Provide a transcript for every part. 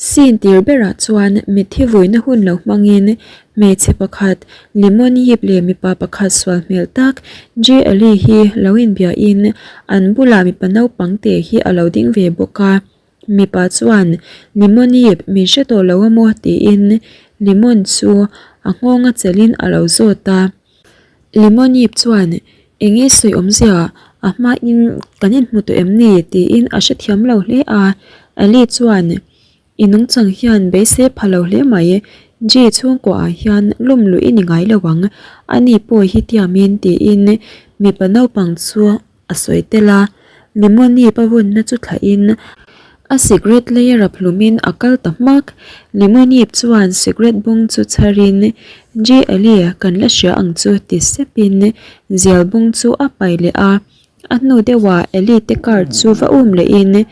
Scene tir berah chuan mitthi vuina hun lo hmangin hmeichhe pakhat Lemon Yip leh mipa pakhat sual hmel tak Jay Ali hi lo inbiahin an bulah mipa naupang te hi a lo ding ve bawk a. Mipa chuan Lemon Yip min hre tawh lo a maw tiin Lemon chu a nghawng a chelhin a lo zawt a. Lemon Yip chuan Eng nge sawi awmzia a hmain kan inhmu tawh em ni tiin a hrethiam lo hle a. Ali chuan I nungchang hian beisei pha lo hle mai, Ji chhungkuaah hian lum luh i ni ngai lo ang, ani pawh hi tiamin tiin mipa naupang chu a sawi tel a. Lemoni pa vunna chu thlahin a cigarette lei a rap hlumin a kal ta hmak. Lemoni chuan cigarette bung chu chharin Ji Ali kan la hria ang chu ti sepin zial bung chu a pai leh a. A hnu deuhah Eli te car chu va um lehin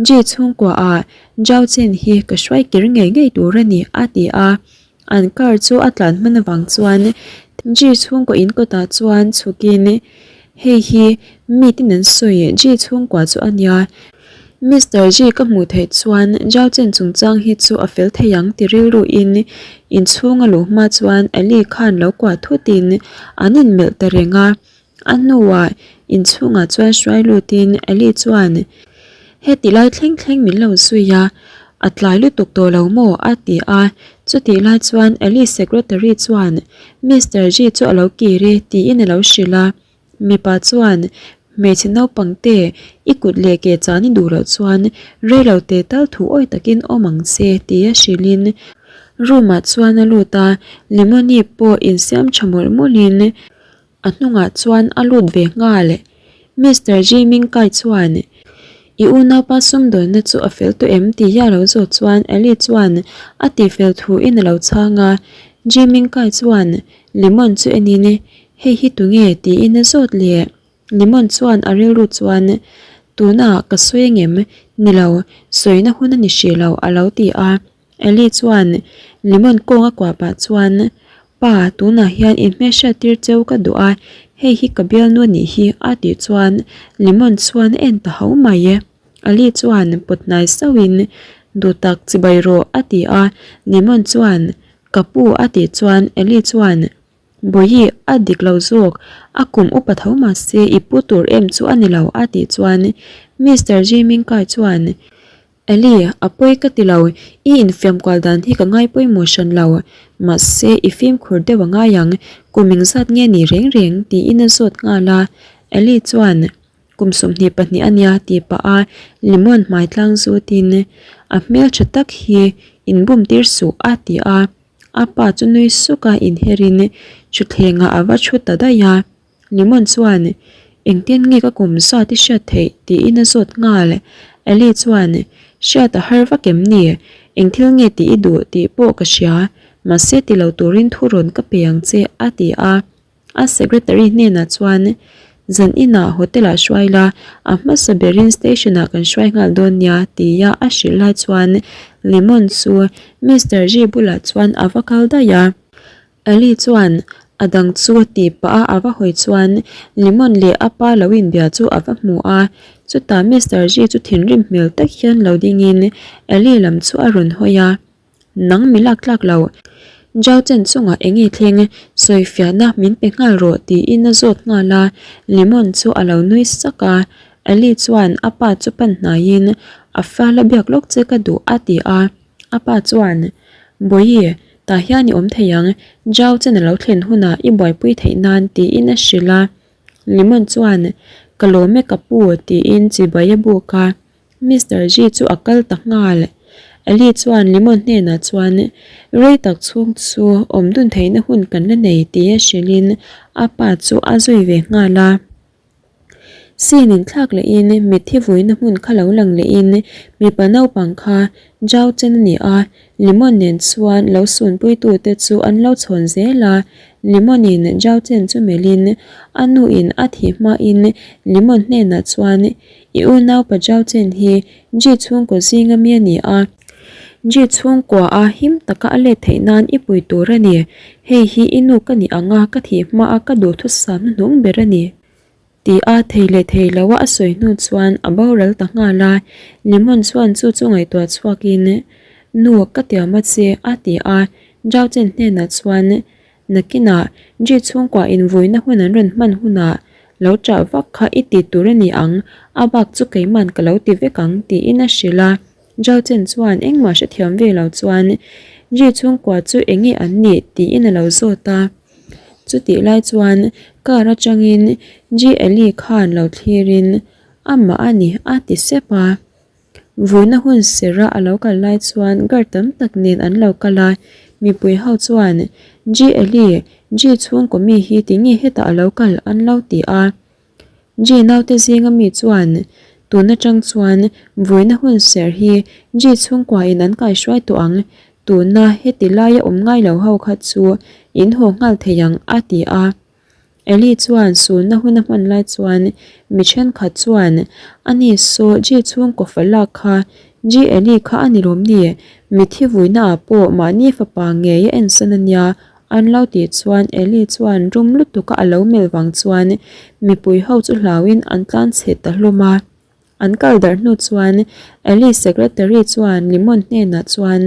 Ji chhungkuaah Zhao Chen hi ka hruai kir ngei ngei tur a ni a ti a. An car chu a tlan hman avang chuan Ji chhungkaw in kawtah chuan chhukin hei hi mi tin an sawi Ji chhungkua chu a nia. Mister Ji ka hmuh theih chuan Zhao Chen chungchang hi chu a fel thei ang ti rilru in inchhung a luh hma chuan Eli khan lo kuah thutin an inmelh ta reng a. A hnuah inchhungah chuan hruai lutin Ellie chuan, Heti lai thleng thleng min lo zui a, a tlai lutuk tawh lo maw? a ti a. Chutih lai chuan Ellie secretary chuan, Mister Ji chu a lo kir e tiin a lo hrilh a. Mipa chuan, Hmeichhe naupang te, i kut leh ke chan i duh loh chuan rei lo te tal thu awi takin awm ang che tia hrilhin room ah chuan a lut a. Lemony pawh insiam tha mawlh mawlhin A hnungah chuan a lut ve nghal. Mister Ji Mingkai chuan, I unaupa sumdawnna chu a fel tawh em? tih a lo zawt chuan Ellie chuan a tihfel thuin a lo chhang a. Ji Mingkai chuan Lemon chu enin, Hei hi tunge? tiin a zawt leh. Lemon chuan a rilru chuan, Tunah ka sawi angem? Ni lo, sawina hun a ni hrih lo a lo ti a. Ellie chuan lemon kawng a kuah pah chuan, Pa, tunah hian inhmelhriat tir cheu ka duh a, hei hi ka bialnu a nih hi a tih chuan lemon chuan a en ta ho mai. Ellie chuan pawt hnai sauhin, Duh tak chibai rawh a ti a, lemon chuan, Ka pu a tih chuan Ellie chuan, Bawihi, a dik lo zawk, a kum upa tho mahse i pu tur em chu a ni lo a tih chuan Mister Jimingkai chuan, Ellie, a pawi ka ti lo, i infiam kual dan hi ka ngai pawimawh hran lo, mahse i fimkhur deuh a ngai ang, kum engzat nge ni reng reng tiin a zawt nghal a, Ellie chuan kum 22 a nia tih pah a lemon hmai tlang zutin a hmeltha tak hi inbum tir suh a ti a, a pa chu nui suk a inherin thutthlengah a va thu ta daih a. Lemon chuan, Engtin nge ka kum zat i hriat theih? tiin a zawt nghal. Ellie chuan, Hriat a har vak em ni? Eng thil nge tih i duh tih pawh ka hria, mahse ti lo turin thu rawn ka pe ang che, a ti a. A secretary hnenah chuan, Zan inah hotel-ah hruai la, a hmasa berin station-ah kan hruai nghal dawn nia, tia a hrilh lai chuan Lemon chu Mister Ji bulah chuan a va kal daih a. Ellie chuan a dang chu a tih pah a, a va hawi chuan Lemon leh a pa lo inbia chu a va hmu a. Chutah Mister Ji chu thinrim hmel tak hian lo dingin Ellie lam chu a rawn hawi a. Nang mi lak tlak lo. Zhao Chen chungah eng nge thleng? Sawifiahna min pe nghal rawh tiin a zawt nghal a. Lemon chu a lo nui sak a. Ellie chuan a pa chu pan hnaiin a fa la biak lawk che ka duh a ti a. A pa chuan, Bawihi, tah hian i awm thei ang, Zhao Chen a lo thlen hunah i buaipui theih nan tiin a hrilh a. Lemon chuan, Ka lawm e ka pu tiin chibai a buk a. Mister Ji chu a kal ta nghal. Ellie chuan Lemon hnenah chuan, Rei tak chhung chu awm dun theihna hun kan la nei tia hrilhin a pa chu a zui ve nghal a. Sin in thlak lehin mitthi vuina hmun kha lo lang lehin mipa naupang kha Zhao Chen a ni a, Lemon nen chuan lo sunpuitute chu an lo chhawn zel a, Lemon in Zhao Chen chu melhin a nu in a thih hmain Lemon hnenah chuan I unaupa Zhao Chen hi Ji chhungkaw zinga mi a ni a, Ji chhungkua a him taka a let theih nan i pui tur a ni. Hei hi i nu ka nih anga ka thih hmaa ka duhthusam hnuhnung ber a ni. Ti a thei leh thei lo a a sawi hnu chuan a boral ta nghal a, Lemon chuan chu chu ngaihtuah chhuakin, Nu, ka tiam a che, a ti a. Zhao Chen hnenah chuan, Nakinah, Ji chhungkua invuina hun an rawn hman hunah lo chah vak kha i ti tur a ni ang, a bak chu keiman ka lo ti vek ang, tiin a hrilh a. Zhao Chen chuan engmah hrethiam ve lo chuan, Ji chhungkua chu eng nge an nih? tiin a lo zawt a. Chutih lai chuan car atangin Ji Eli khan lo thlirin, Amah a ni, a ti sep a. Vuina hun serh a a lo kal lai chuan guard tam tak nen an lo kal a, mipui ho chuan, Ji Eli, Ji chhungkaw mi hi tinge hetah a lo kal? an lo ti a. Ji naute zinga mi chuan, Tun atang chuan vuina hun serh hi Ji chhungkuain an kaihruai tawh ang, tuna heti laia awm ngai lo ho kha chu in haw nghal thei ang, a ti a. Eli chuan sulna hun a hman lai chuan mi thenkhat chuan, Ani saw Ji chhungkaw fa lak kha Ji Eli kha a ni lawm ni? Mitthi vuinaah pawh mahni fapa ngei a ensan a nia an lo tih chuan Eli chuan rum lutuka a lo melh vang chuan mipui ho chu hlauin an tlanchhe ta hlawm a. An kal darh hnu chuan Eli secretary chuan Limon hnenah chuan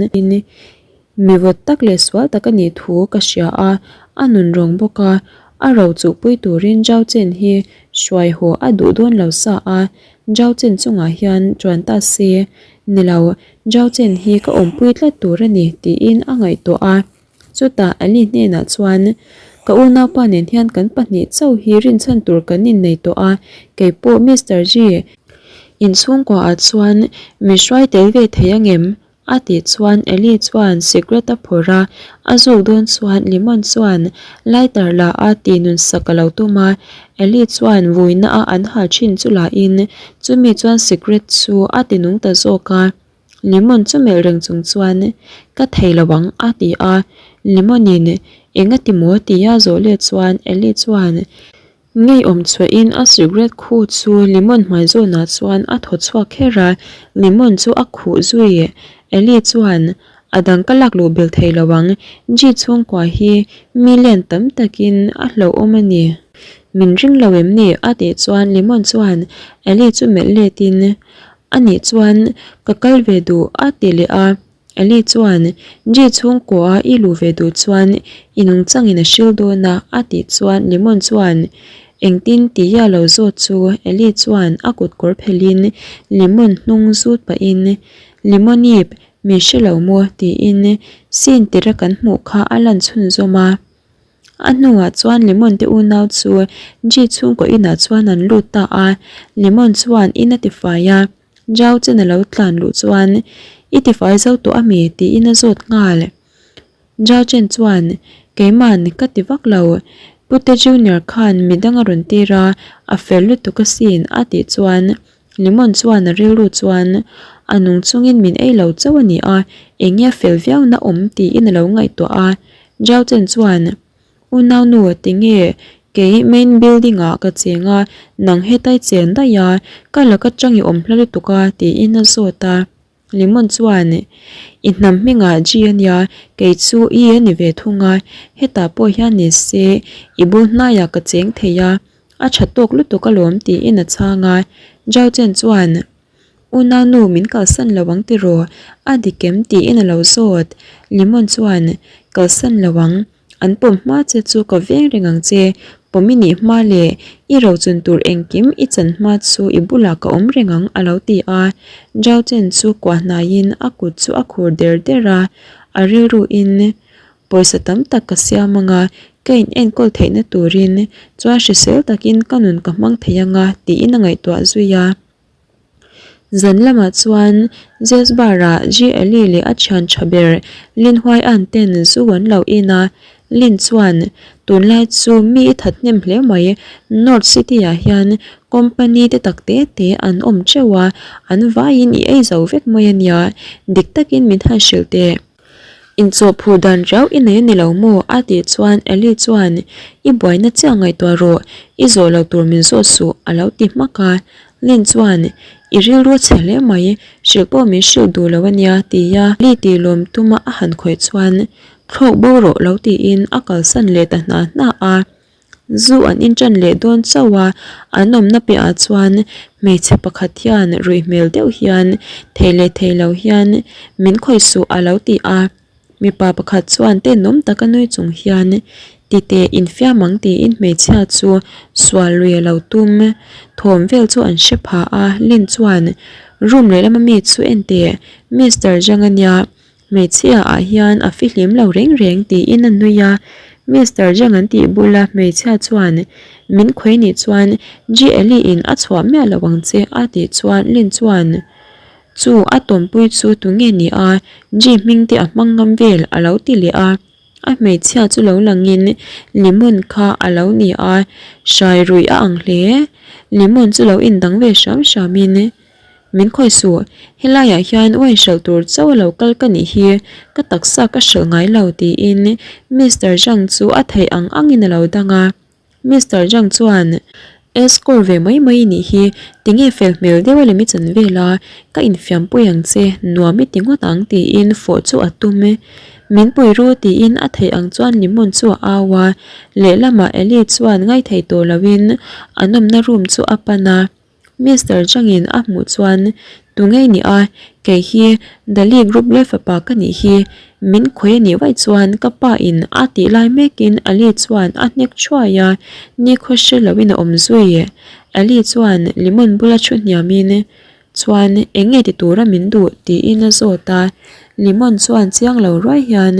Mi vawt tak leh sual tak a nih thu ka hria a, a nun rawng bawk a, a ro chuhpui turin Zhao Chen hi hruai haw a duh dawn lo sa a, Zhao Chen chungah hian chuan ta se, ni lo, Zhao Chen hi ka awmpui tlat tur a ni tiin a ngaihtuah a. Chutah Ali hnenah chuan, Ka unaupa nen hian kan pahnih chauh hi rinchhan tur kan innei tawh a, kei pawh Mister Ji inchhungkuaah chuan min hruai tel ve thei angem? a tih chuan Ali chuan cigarette a phawrh a, a zuk dawn chuan Limon chuan lighter la a tih nun sak a lo tum a, Ali chuan vuina a an hal thin chu la in chumi chuan cigarette chu a ti nung ta zawk a. Lemon chu melh reng chung chuan, Ka thei lo ang, a ti a. Lemon-in, Eng a ti maw? tia zawh let chuan Ellie chuan ngeiawm chhuahin a cigarette khu chu Lemon hmai zawnah chuan a thaw chhuak kher a, Lemon chu a khuh zui. Ellie chuan, A dang ka lak luh belh thei lo ang, Ji chhungkua hi million tam takin a hlauhawm a ni. Min ring lo em ni? a tih chuan Lemon chuan Ellie chu melh letin, A nih chuan ka kal ve duh a ti leh a, Ellie chuan Ji chhungkaw a i luh ve duh chuan i nungchangin a hril dawn a a tih chuan Lemon chuan engtin tih a lo zawt chu Ellie chuan a kut kawr phelhin Lemon hnung zut pahin Lemon ip min hre lo maw tiin scene tira kan hmuh kha a lan chhunzawm a. A hnuah chuan Lemon te unau chu Ji chhungkaw inah chuan an lut ta a, Lemon chuan in a tifai a, Zhao Chen a lo tlan luh chuan, I tifai zo tawh ami? tiin a zawt nghal. Zhao Chen chuan, Keiman ka ti vak lo, Pute Junior khan midang a rawn tir a, a fel lutuk asin a tih chuan Lemon chuan a rilru chuan a nung chungin min ei lo chauh a ni a, eng nge fel viau na awm tiin a lo ngaihtuah a. Zhao Chen chuan, Unau nu tinge kei main building ah ka cheng a, nang hetai chen daih a, ka laka tang i awm hla lutuk a tiin a zawt a. Lemon chuan, I hnam hmingah G a nia, kei chu E a ni ve thung a, hetah pawh hian ni se i bul hnaiah ka cheng thei a, a tha tawk lutuk alawm tiin a chhang a. Zhao Chen chuan, Unau nu min kalsan lo ang tiraw? A dik em? tiin a lo zawt. Lemon chuan, Kalsan lo ang. An pawm hma che chu ka veng reng ang che, pawm i nih hma leh i rochun tur engkim i chan hma chu i bulah ka awm reng ang a lo ti a. Zhao Chen chu kuah hnaiin a kut chu a khur der der a, a rilruin pawisa tam tak ka siam ang a, ka in enkawl theihna turin chuan hrisel takin ka nun ka hmang thei ang a tiin a ngaihtuah zui a. Zan lamah chuan Jazz Bar ah Ji Eli leh a thian tha ber Lin Huai An ten zu an lo in a, Lin chuan, Tunlai chu mi i that hnem hle mai, North City ah hian company te tak te te an awm teuh a, an vaiin i ei zo vek mai a nia, dik takin min han hrilh teh. Inchawhphur dan riau i nei a ni lo maw? a tih chuan Ellie chuan, I buaina chiah ngaihtuah rawh, i zawh lo tur min zawh suh, a lo ti hmak a. Lynn chuan, I rilru a chhe hle mai, hrilh pawh min hrilh duh lo a nia, tia Ellie tih lawm tuma a han khawih chuan, Thlawk bo rawh lo tiin a kalsan leh ta hna hna a. Zu an inṭan leh dawn chauh a, an awmna piahah chuan hmeichhe pakhat hian ruih hmel deuh hian thei leh thei lo hian min khawih suh a lo ti a. Mipa pakhat chuan tenawm taka nui chung hian titeh infiam ang tiin hmeichhia chu sual lui a lo tum. Thawm vel chu an hre pha a, Lin chuan room lehlam ami chu en teh Mister Zhang ania Hmeichhia ah hian a fihlim lo reng reng tiin a nui a, Mister Zhang an tih bula hmeichhia chuan min khawi nih chuan G-Ellie in a chhuah miah lo ang che a tih chuan Lin chuan chu a tawmpui chu tunge ni a G hming te a hmang ngam vel a lo ti leh a, a hmeichhia chu lo langin lemon kha a lo ni a, hrai ruih a ang hle. Lemon chu lo indang ve hram hramin Min khawi suh, helaiah hian wine hralh tur chauh a lo kal ka nih hi, ka taksa ka hralh ngai lo tiin Mister Zhang chu a theih ang angin a lo dang a. Mister Zhang chuan, Escort ve mai mai i nih hi, tinge fel hmel deuh a lem i chan vel a, ka infiampui ang che, nuam i ti ngawt ang tiin fawh chu a tum. Min pui ru tiin a theih ang chuan lemon chu a au a, lehlamah Ellie chuan ngaithei tawh loin an awmna room chu a pan a. Mister Changin a hmuh chuan, Tu ngei ni a, kei hi Dali Group leh fapa ka nih hi, min khawi a nih vaih chuan ka pa in a tih lai mekin Ali chuan a hnek thuai a, nikhaw hre loin a awm zui. Ali chuan lemon bula thu hniamin, Chuan eng nge ti tura min duh? tiin a zawt a, lemon chuan chiang lo ruai hian,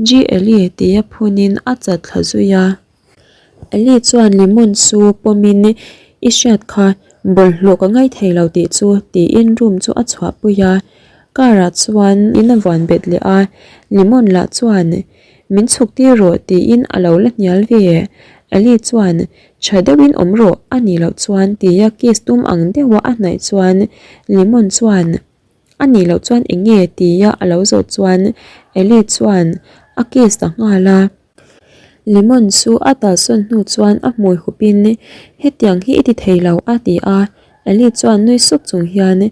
G Ali tia phunin a chat thla zui a. Ellie chuan lemon chu pawmin I hriat kha bawlhhlawh ka ngai thei lo tih chu tiin room chu a chhuahpui a, car ah chuan in a vuan bet leh a, lemon lah chuan min chhuk tir rawh tiin a lo la hnial ve. Ellie chuan tha deuhin awm rawh a nih loh chuan tia kiss tum ang deuha a hnaih chuan lemon chuan a nih loh chuan eng nge tia a lo zawh chuan Ellie chuan a kiss ta nghal a. Lemon chu a talsawn hnu chuan a hmui hupin hetiang hi i ti thei lo a ti a, Ellie chuan nui suk chung hian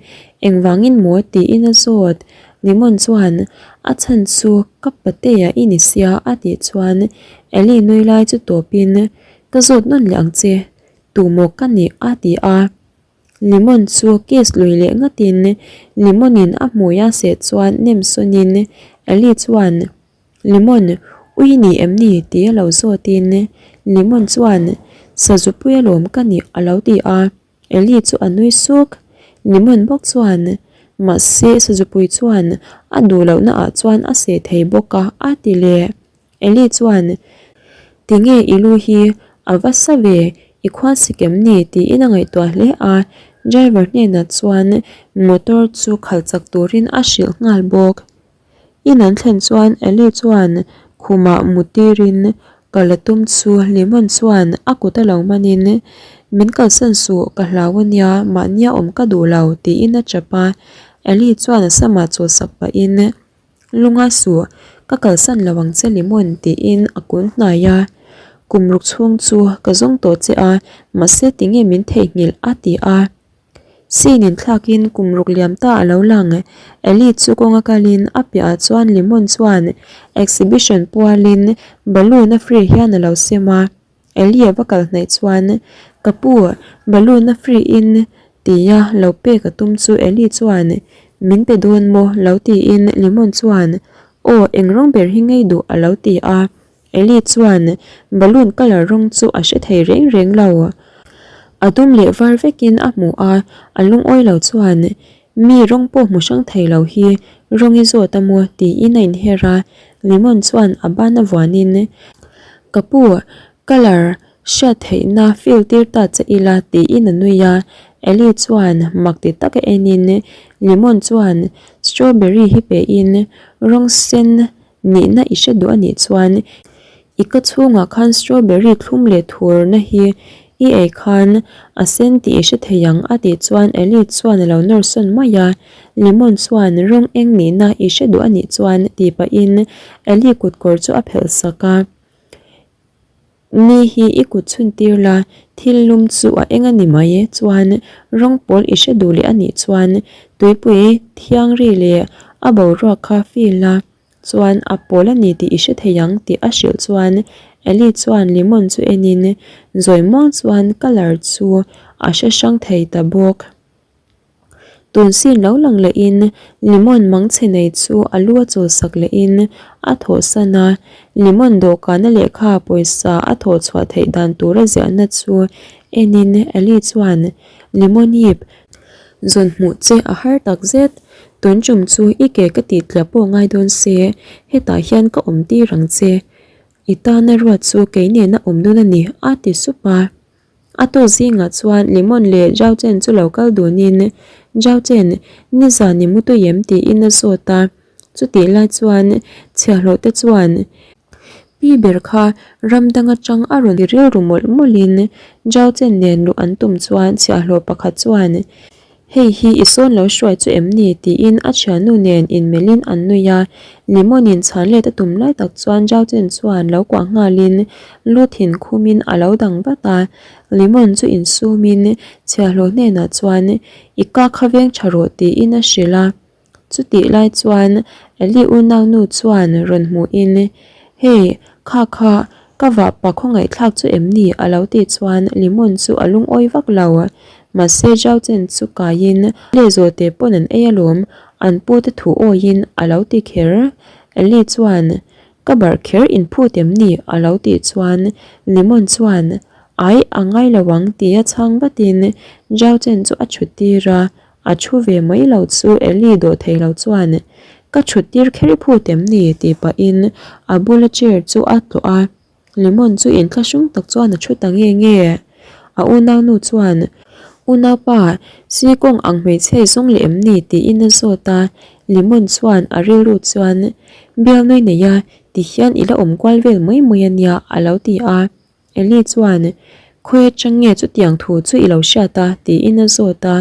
engvangin maw tiin a zawt. Lemon chuan a chhan chu ka patea i ni sia a tih chuan Ellie nui lai chu tawpin ka zawt nawn leh ang che tumaw ka nih a ti a. Lemon chu kiss lui leh ngatin Lemon in a hmui a seh chuan nem sawnin Ellie chuan Lemon, ui ni em ni? Ti a lo zawtin Lemon chuan Sazupui alawm ka nih a lo ti a, Ellie chu a nui suk. Lemon bawk chuan Mahse Sazupui chuan a duh lohna ah chuan a seh thei bawk a a ti leh. Ellie chuan Tinge i lu hi a va sa ve, i khuan sik em ni? tiin a ngaihtuah hle a, driver hnenah chuan motor chu khalh chak turin a hrilh nghal bawk. In an thlen chuan Ellie chuan khumah mu tirin ka la tum chu Lemon chuan a kut a lo manin Min kalsan suh ka hlau ania mahnia awm ka duh lo tiin a chap a, Ellie chuan a samah chawlhsak pahin Lunga suh ka kalsan lo ang che Lemon tiin a kun hnai a, Kum ruk chhung chu ka zawng tawh che a mahse tinge min theihnghilh a ti a. Scene in thlakin kum ruk liam ta a lo lang. Ellie chu kawnga kalin a piahah chuan Lemon chuan exhibition pualin balloon a free hian a lo sem a. Ellie a va kal hnaih chuan Ka pu, balloon a free in tia lo pek a tum chu Ellie chuan Min pe dawn maw? lo tiin Lemon chuan Aw, eng rawng ber hi ngei duh a lo ti a. Ellie chuan balloon colour rawng chu a hre thei reng reng lo. A dum leh var vekin a hmu a, a lungawi lo chuan mi rawng pawh hmu hrang thei lo hi rawng i zawt a maw tiin a inher a, Lemon chuan a ban a vuanin Ka pu, colour hriat theihna feel tir ta che ila tiin a nui a, Ellie chuan mak ti taka enin Lemon chuan strawberry hi pehin rawng sen Nihna i hre duh a nih chuan i ka chhungah khan strawberry thlum leh thurna hi i ei khan a sen tih i hre thei ang a tih chuan Ellie chuan a lo nawr sawn mai a, Lemon chuan rawng eng nihna i hre duh a nih chuan tih pahin Ellie kutkawr chu a phelh sak a. Ni hi i kut chhun tir la, thil lum chu a eng a ni mai e, chuan rawng pawl i hre duh leh a nih chuan tuipui thiang ri leh a boruak kha feel la, chuan a pawl a ni tih i hre thei ang tih a hrilh chuan Ellie chuan Lemon chu enin zawi muang chuan colour chu a hre hrang thei ta bawk. Tun sin lo lang lehin Lemon mangchhe nei chu a lu a chawl sak lehin a thawhsan a, Lemon dawhkana lehkha pawisa a thawh chhuah theih dan tura ziahna chu enin Ellie chuan Lemon yip zawn hmuh che a har tak zet, tun tum chu i ke ka tih tliah pawh ngai dawn se, hetah hian ka awm tir ang che, i tana ruat chu kei nena awm dawn a ni a ti sup a. A tawk zingah chuan Lemon leh Zhao Chen chu lo kal dunin Zhao Chen, nizan i mu tui em? tiin a zawt a. Chutih lai chuan chhiahhlawh te chuan pi ber kha ram dang atang a rawn ti rilru mawlh mawlhin Zhao Chen nen luh an tum chuan chhiahhlawh pakhat chuan Hei hi i sawn lo hruai chu em ni? tiin a thiannu nen inmelhin an nui a. Lemon-in chhan let a tum lai tak chuan Zhao Chen chuan lo kuah nghalin lu thin khumin a lo dang vat a. Lemon chu insumin chhiahhlawh hnenah chuan I ka kha veng tha rawh tiin a hrilh a. Chutih lai chuan Eli unaunu chuan rawn hmuhin, Hei, kha kha, ka vahpa khawngaihthlak chu em ni? a lo tih chuan Limon chu a lungawi vak lo. Mahse Zhao Chen chu kaiin leh zawhte pawn an ei alawm, an pute thu awiin a lo ti kher. Eli chuan, Ka barh kher inphut em ni? a lo tih chuan Limon chuan, Ai, a ngai lo ang tia chhang vatin Zhao Chen chu a chhut tir a, A thu ve mai lo chu Ellie dawh thei lo chuan Ka thut tir kher i phut em ni? tih pahin a bula chair chu a tlawh a, Lemon chu inthlahrung tak chuan a thu ta nge nge. A unaunu chuan Unaupa, Sikawng ang hmeichhe i zawng leh em ni? tiin a zawt a, Lemon chuan a rilru chuan Bialnui nei a, tihian i la awm kual vel mai mai a nia a lo ti a. Eli chuan, Khawi atang nge chutiang thu chu i lo hriat a? tiin a zawt a.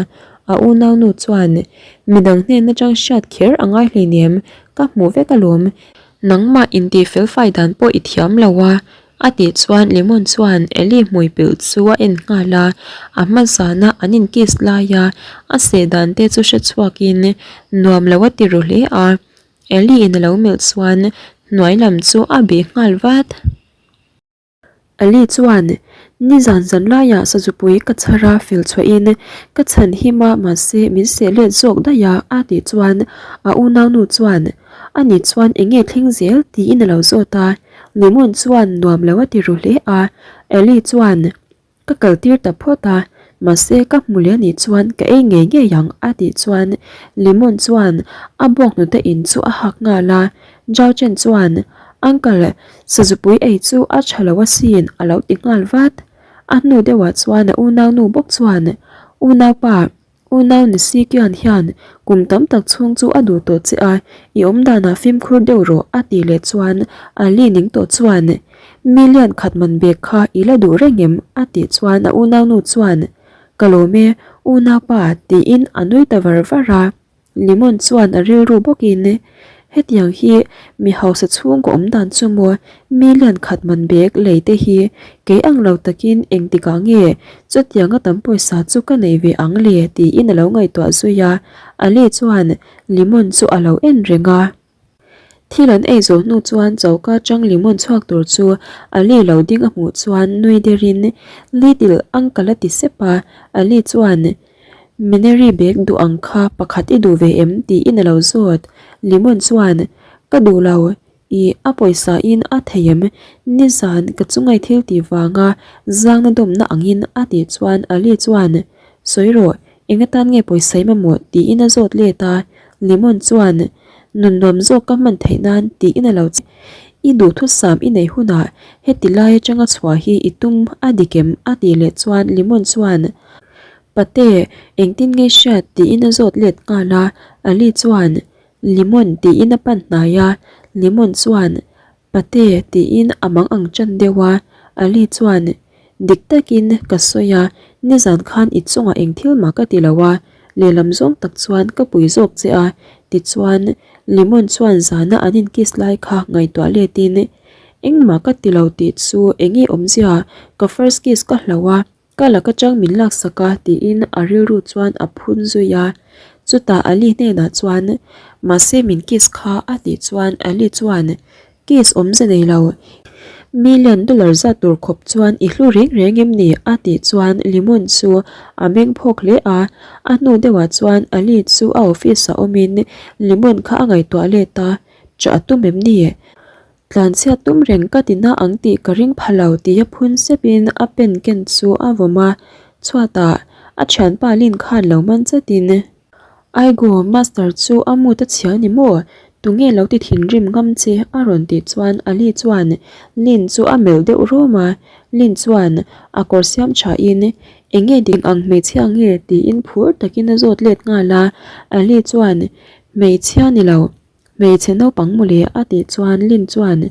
A unaunu chuan, Midang hnen atang hriat kher a ngai hleinem, ka hmuh vek alawm. Nangmah intih felfai dan pawh i thiam lo a, a tih chuan Lemon chuan Eli hmui pilh chu a en nghal a. A hma zana an in kiss laia a seh dan te chu hre chhuakin nuam lo a ti ru hle a. Eli in a lo melh chuan hnuai lam chu a bih nghal vat. Ali chuan, Nizan zan laiah sazupui ka chhar a fel chhuahin ka chhan him a mahse min seh let zawk daih a a tih chuan a unaunu chuan, Ani chuan eng nge thleng zel? tiin a lo zawt a. Lemon chuan nuam lo a ti ru hle a. Ali chuan, Ka kal tir ta phawt a, mahse ka hmu leh anih chuan ka ei ngei ngei ang a tih chuan Lemon chuan a bawk hnute in chu a hak nghal a, Zhao Chen chuan Uncle, sazupui ei chu a tha lo asin a lo ti nghal vat. A hnu deuhah chuan a unaunu bawk chuan Unaupa, Unau ni si kian hian kum tam tak chhung chu a duh tawh che a, i awm danah fimkhur deuh rawh a tih leh chuan Ali ning tawh chuan Million khat man bag kha i la duh reng em? a tih chuan a unaunu chuan Ka lawm e, unaupa tiin a nui ta var var a. Lemon chuan a rilru bawkin Hetiang hi mi hausa chhungkaw awm dan chu maw million khat man bag lei te hi kei ang lo takin engtikah nge chutianga tam pawisa chu ka nei ve ang le tiin a lo ngaihtuah zui a, Ali chuan lemon chu a lo en reng a. Thil an ei zawh hnu chuan choka atang lemon chhuak tur chu Ali lo ding a hmuh chuan nui derin Little uncle a ti sep a, Ali chuan Mineri bag duh ang kha pakhat i duh ve em? tiin a lo zawt. Lemon chuan, Ka duh lo, i a pawisa in a thei em? Nizan ka chungai thil tih vanga zangna dawmna angin a tih chuan Ali chuan, Sawi rawh, eng atan nge pawisa i mamawh? tiin a zawt let a. Lemon chuan, Nun nuam zawk ka hman theih nan tiin a lo che. I duhthusam i nei hunah heti lai atanga chhuah hi i tum a dik em? a tih leh chuan Lemon chuan, Pate, engtin nge hriat tiin a zawt let nghal a, Ali chuan Lemon tiin a pan hnai a, Lemon chuan Pate tiin a mang ang tan deuh a, Ali chuan Dik takin ka sawi a, nizan khan i chungah eng thil mah ka ti lo a, lehlam zawng tak chuan ka pui zawk che a, tichuan Lemon chuan zana an in kiss lai kha ngaihtuah letin Engmah ka ti lo tih chu enge awmzia, ka first kiss ka hlau a, Ka laka chang min laksak a tiin a rilru chuan a phun zui a, chutah Ali hnenah chuan mahse min kiss kha a tih chuan Ali chuan kiss awmze nei lo, Million dollar zat tur khawp chuan i hlu reng reng em ni? a tih chuan Limon chu a meng phawk hle a. A hnu deuhah chuan Ali chu a office ah awmin Limon kha a ngaihtuah let a, Chah a tum em ni? Tlanchhiat tum reng ka ti na ang tih ka ring pha lo tia phun sepin a pen ken chu a vawm a, chhuatah a thianpa Lin khan lo man chatin, Aigo, Master chu a mood a chhia ni maw? Tunge lo ti thinrim ngam che? a rawn tih chuan Ali chuan Lin chu a melh deuh rawm a, Lin chuan a kawr siam thain, Enge ding ang hmeichhia nge? tiin phur takin a zawt let nghal a, Ali chuan, Hmeichhia ni lo. Hmeichhe naupang mawle a tih chuan Lin chuan,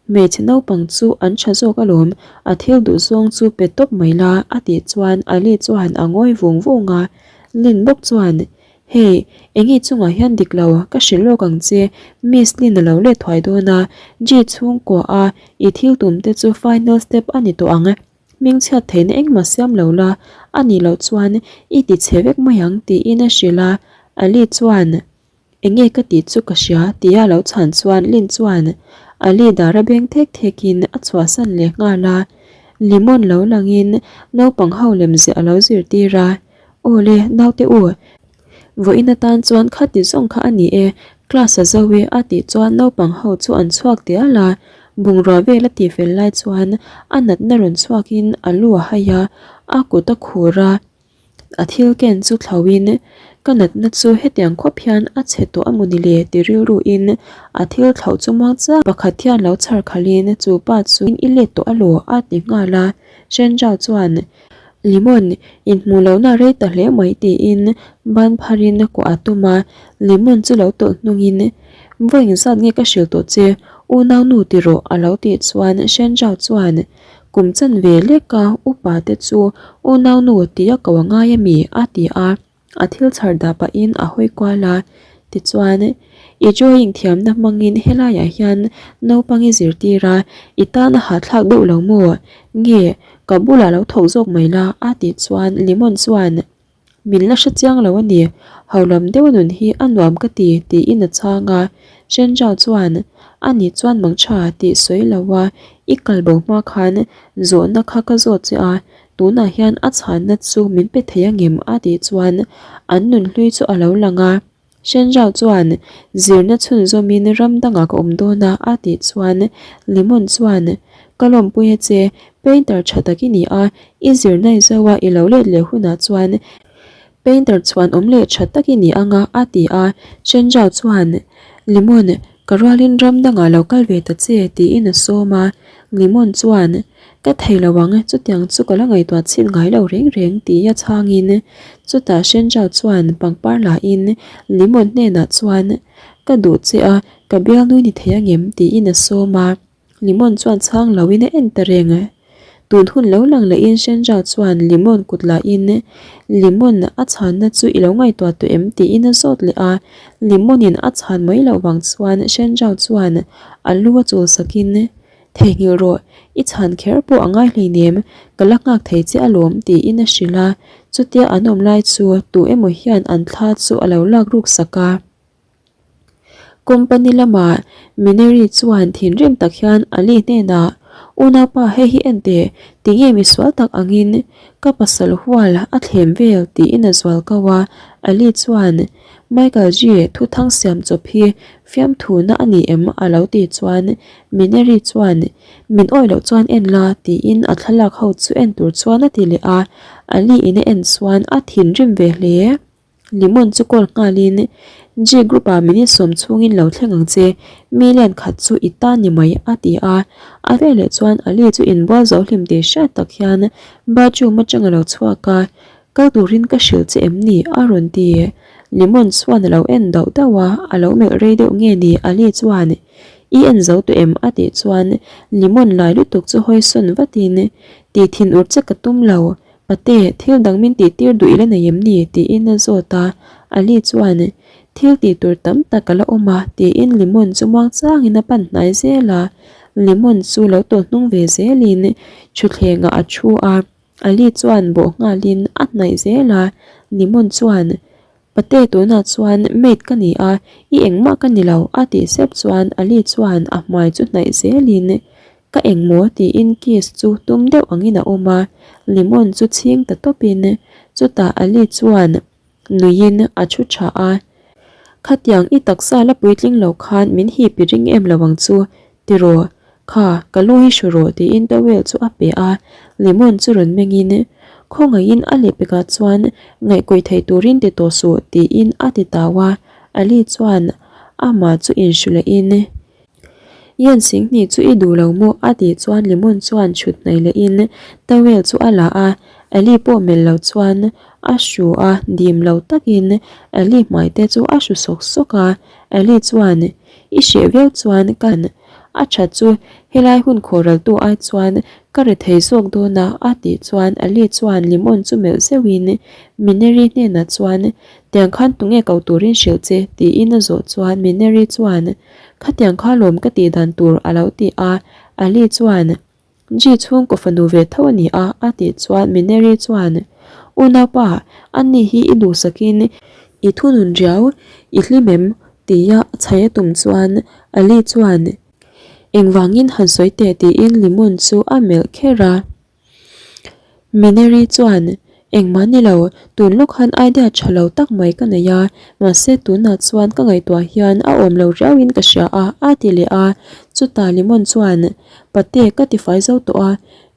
Hmeichhe naupang chu an tha zawk alawm, a thil duh zawng chu pe tawp mai la a tih chuan Ali chuan a ngawi vung vung a. Lin bawk chuan, Hei, enge chungah hian dik lo, ka hrilh lawk ang che, Miss Lin a lo let thuai dawn a, Ji chhungkua a i thil tum te chu final step a ni tawh ang. Hmingchhiat theihna engmah siam lo la, a nih loh chuan i ti chhe vek mai ang tiin a hrilh a. Ali chuan, Enge ka tih chu ka hria tia lo chhan chuan Lin chuan Ali dara beng thek thekin a chhuahsan leh nghal a, Limon lo langin naupang ho lemziah a lo zirtir a, Aw le, naute u, vawiin atan chuan khati zawng kha a ni e, class a zo e a tih chuan naupang ho chu an chhuak dial a, bungrua vel a tihfel lai chuan a natna rawn chhuakin a lu a hai a, a kut a khur a. A thil ken chu thlauhin, Ka natna chu hetiang khawp hian a chhe tawh a mawni le? ti rilruin a thil thlauh chu muang chiang pakhat hian lo chhar khalhin chu pa chu i let tawh alaw a ti nghal a. Shenjao chuan, Limon, inhmuh lohna rei ta hle mai tiin ban pharin kuah a tum a, Limon chu lo tawlh hnungin, Vawi engzat nge ka hrilh tawh che, unaunu ti rawh a lo tih chuan Shenjao chuan, Kum chanve leka upa te chu unaunu tia ko a ngai a mi? a ti a, a thil chhar dah pahin a hawi kual a. Tichuan, i drawing thiamna hmangin helaiah hian naupang i zirtir a, i tan a hahthlak deuh lo maw? Nge, ka bulah lo thawk zawk mai la? a tih chuan Limon chuan, Min la hre chiang lo a ni, haulam deuh nun hi a nuam ka ti, tiin a chhang a. Shenjao chuan, A nih chuan mangtha tih sawi lo a, i kal bo hma khan zawhna kha ka zawt che a, tunah hian a chhanna chu min pe thei angem? a tih chuan an nunhlui chu a lo lang a. Shenjao chuan, Zirna chhunzawmin ram dangah ka awm dawn a, a tih chuan Limon chuan, Ka lawmpui a che, painter tha tak i ni a, i zirna i zo a, i lo let leh hunah chuan painter chhuan awm leh tha tak i ni ang a, a ti a. Shenjao chuan, Limon, ka rualin ram dangah lo kal ve ta che, tiin a sawm a. Limon chuan, Ka thei lo ang, chutiang chu ka la ngaihtuah chhin ngai lo reng reng tia chhangin chutah Shenjao chuan pangpar lahin Limon hnenah chuan Ka duh che a, ka bialnui ni thei angem? tiin a sawm a, Limon chuan chhang loin a en ta reng. Tun hun lo lang lehin Shenjao chuan Limon kut lahin Limon a chhanna chu i lo ngaihtuah tawh em? tiin a zawt leh a, Limon-in a chhan mai loh vang chuan Shenjao chuan a lu a chul sakin Theihnghilh rawh, i chhan kher pawh a ngai hleinem, ka la nghak thei che alawm tiin a hrilh a, chutia an awm lai chu tu emaw hian an thla chu a lo lak ruk sak a. Company lamah Mineri chuan thinrim tak hian Ali hnenah, Unaupa hei hi en teh, tinge misual tak angin ka pasal hual a thlem vel tiin a zual kau a, Ali chuan Michael G thuthang siam chawp hi fiamthuna a ni em a lo tih chuan Mineri chuan, Min awih loh chuan en la, tiin a thlalak ho chu en tur chuan a ti leh a, Ali in a en chuan a thinrim ve hle. Limon chu call nghalin, G group ah minute sawm chhungin lo thleng ang che, million khat chu i ta ni mai, a ti a. A veleh chuan Ali chu inbual zo hlim tih hriat tak hian bathroom atang a lo chhuak a, Kal turin ka hrilh che em ni? a rawn ti. Limon chuan a lo en dauh dauh a, a lo melh rei deuh nge ni? Ali chuan, I en zo tawh em? a tih chuan Limon lai lutuk chu hawi sawn vatin, Ti thin ur che ka tum lo, pate, thil dang min tih tir duh i la nei em ni? tiin a zawt a. Ali chuan, Thil tih tur tam tak a la awm a, tiin Limon chu muang changin a pan hnai zel a. Limon chu lo tawlh hnung ve zelin thutthlengah a thu a. Ali chuan bawh nghalin a hnaih zel a, Limon chuan, Pate tunah chuan maid ka ni a, i engmah ka ni lo a tih sep chuan Ali chuan a hmai chu hnaih zelin, Ka engmaw tiin kiss chu tum deuh angin a awm a, Limon chu chhing ta tawpin chutah Ali chuan nuiin a thu tha a. Khatiang i taksa la puitling lo khan min hip i ring em lo ang chu tiraw? Kha, ka lu hi hru rawh tiin towel chu a pe a, Limon chu rawn mengin khawngaihin a lehpekah chuan ngaihkawih thei turin ti tawh suh tiin a ti tau a, Ali chuan amah chu inhru lehin. Yen Singhni chu i duh lo maw? a tih chuan Limon chuan chhut hnaih lehin towel chu a la a, Ellie pawh melh lo chuan a hru a, dim lo takin Ellie hmai te chu a hru sawk sawk a, Ellie chuan I hreh viau chuan ka a that chu helai hun khawhraltu ai chuan ka ri thei zawk dawn a a tih chuan Ellie chuan Limon chu melh zeuhin Mineri hnenah chuan Tiang khan tunge ko turin hrilh che? tiin a zawh chuan Mineri chuan Khatiang kha lawm ka tih dan tur a lo ti a, Ali chuan Ji chhungkaw fanu ve tho a ni a a tih chuan Mineri chuan Unaupa, ani hi i duhsakin i thunun riau, i hlim em? tia a chhai a tum chuan Ali chuan Engvangin han sawi teh tiin Limon chu a melh kher a. Mineri chuan, Engmah ni lo, tun lawk khan idea tha lo tak mai ka nei a, mahse tunah chuan ka ngaihtuah hian a awm lo riauin ka hria a, a ti leh a. Chutah Limon chuan, Pate ka tifai zo tawh a,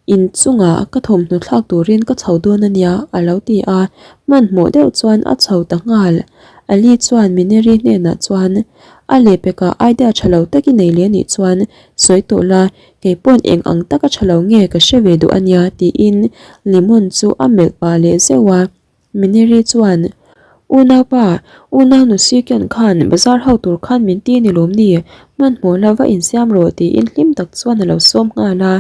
inchungah ka thawmhnaw thlak turin ka chho dawn a nia, a lo ti a. Hmanhmawh deuh chuan a chho ta nghal. Ali chuan Mineri hnenah chuan, A lehpekah idea tha lo tak i nei leh anih chuan sawi tawh la, Kei pawn eng ang taka tha lo nge ka hre ve duh a nia tiin Limon chu a melh pah leh zeuh a. Mineri chuan, Unaupa, unaunu Sikian khan bazar ho tur khan min ti ni lawm ni, hmanhmawh la va insiam rawh tiin hlim tak chuan a lo sawm nghal a.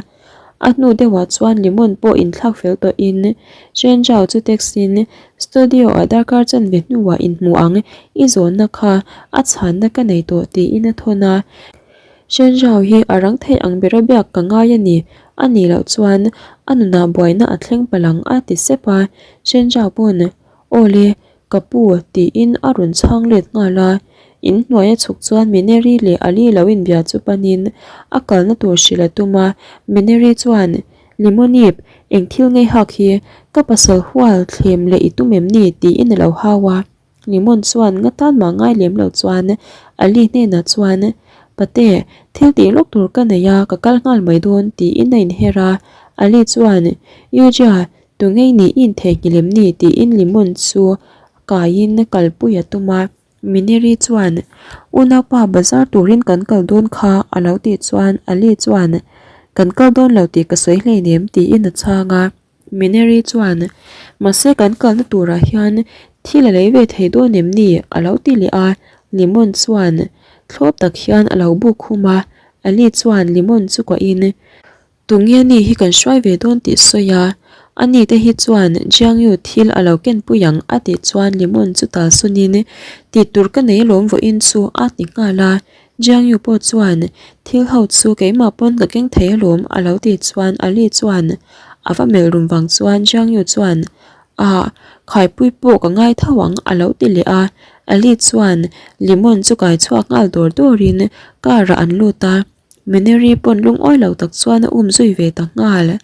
A hnu deuhah chuan Limon pawh inthlak fel tawhin Shenjao chu text-in Studio-ah darkar chanve hnuah inhmu ang, i zawnna kha a chhanna ka nei tawh tiin a thawn a. Shenjao hi a rang thei ang bera biak ka ngai a ni, a nih loh chuan a nunah buaina a thleng palh ang a ti sep a, Shenjao pawn Aw le, ka pu tiin a rawn chhang let nghal a, in hnuai a chhuk chuan Mineri leh Ali lo inbia chu panin a kalna tur hrilh a tum a, Mineri chuan Limonip, eng thil ngei hak hi ka pasal hual thlem leh i tum em ni tiin a lo hau a. Limon chuan nga tan mah ngai lem lo chuan Ali hnenah chuan, Pate, thil tih lawk tur ka nei a, ka kal nghal mai dawn, tiin a inher a. Ali chuan, Yujia, tu ngei nih i intheihnghilh em ni? tiin Limon chu kaiin kalpui a tum a. Mineri chuan, Unaupa, bazar turin kan kal dawn kha, a lo tih chuan Ali chuan, Kan kal dawn lo tih ka sawi hleinem, tiin a chhang a. Mineri chuan, Mahse kan kalna turah hian thil a lei ve thei dawn em ni? a lo ti leh a, Limon chuan thlawp tak hian a lo buk khum a, Ali chuan Limon chu kuahin, Tunge ni hi kan hruai ve dawn tih sawi a, ani te hi chuan Jiangyu thil a lo kenpui ang a tih chuan Limon chu tal sunin, Tih tur ka nei alawm vawiin chu a ti nghal a, Jiangyu pawh chuan, Thil ho chu keimah pawn ka keng thei alawm a lo tih chuan Ali chuan a va melh rum vang chuan Jiangyu chuan, Ah, khaipui pawh ka ngai tho ang a lo ti leh a. Ali chuan Limon chu kai chhuak nghal dawr dawrin car ah an lut a. Mineri pawn lungawi lo tak chuan a um zui ve ta nghal.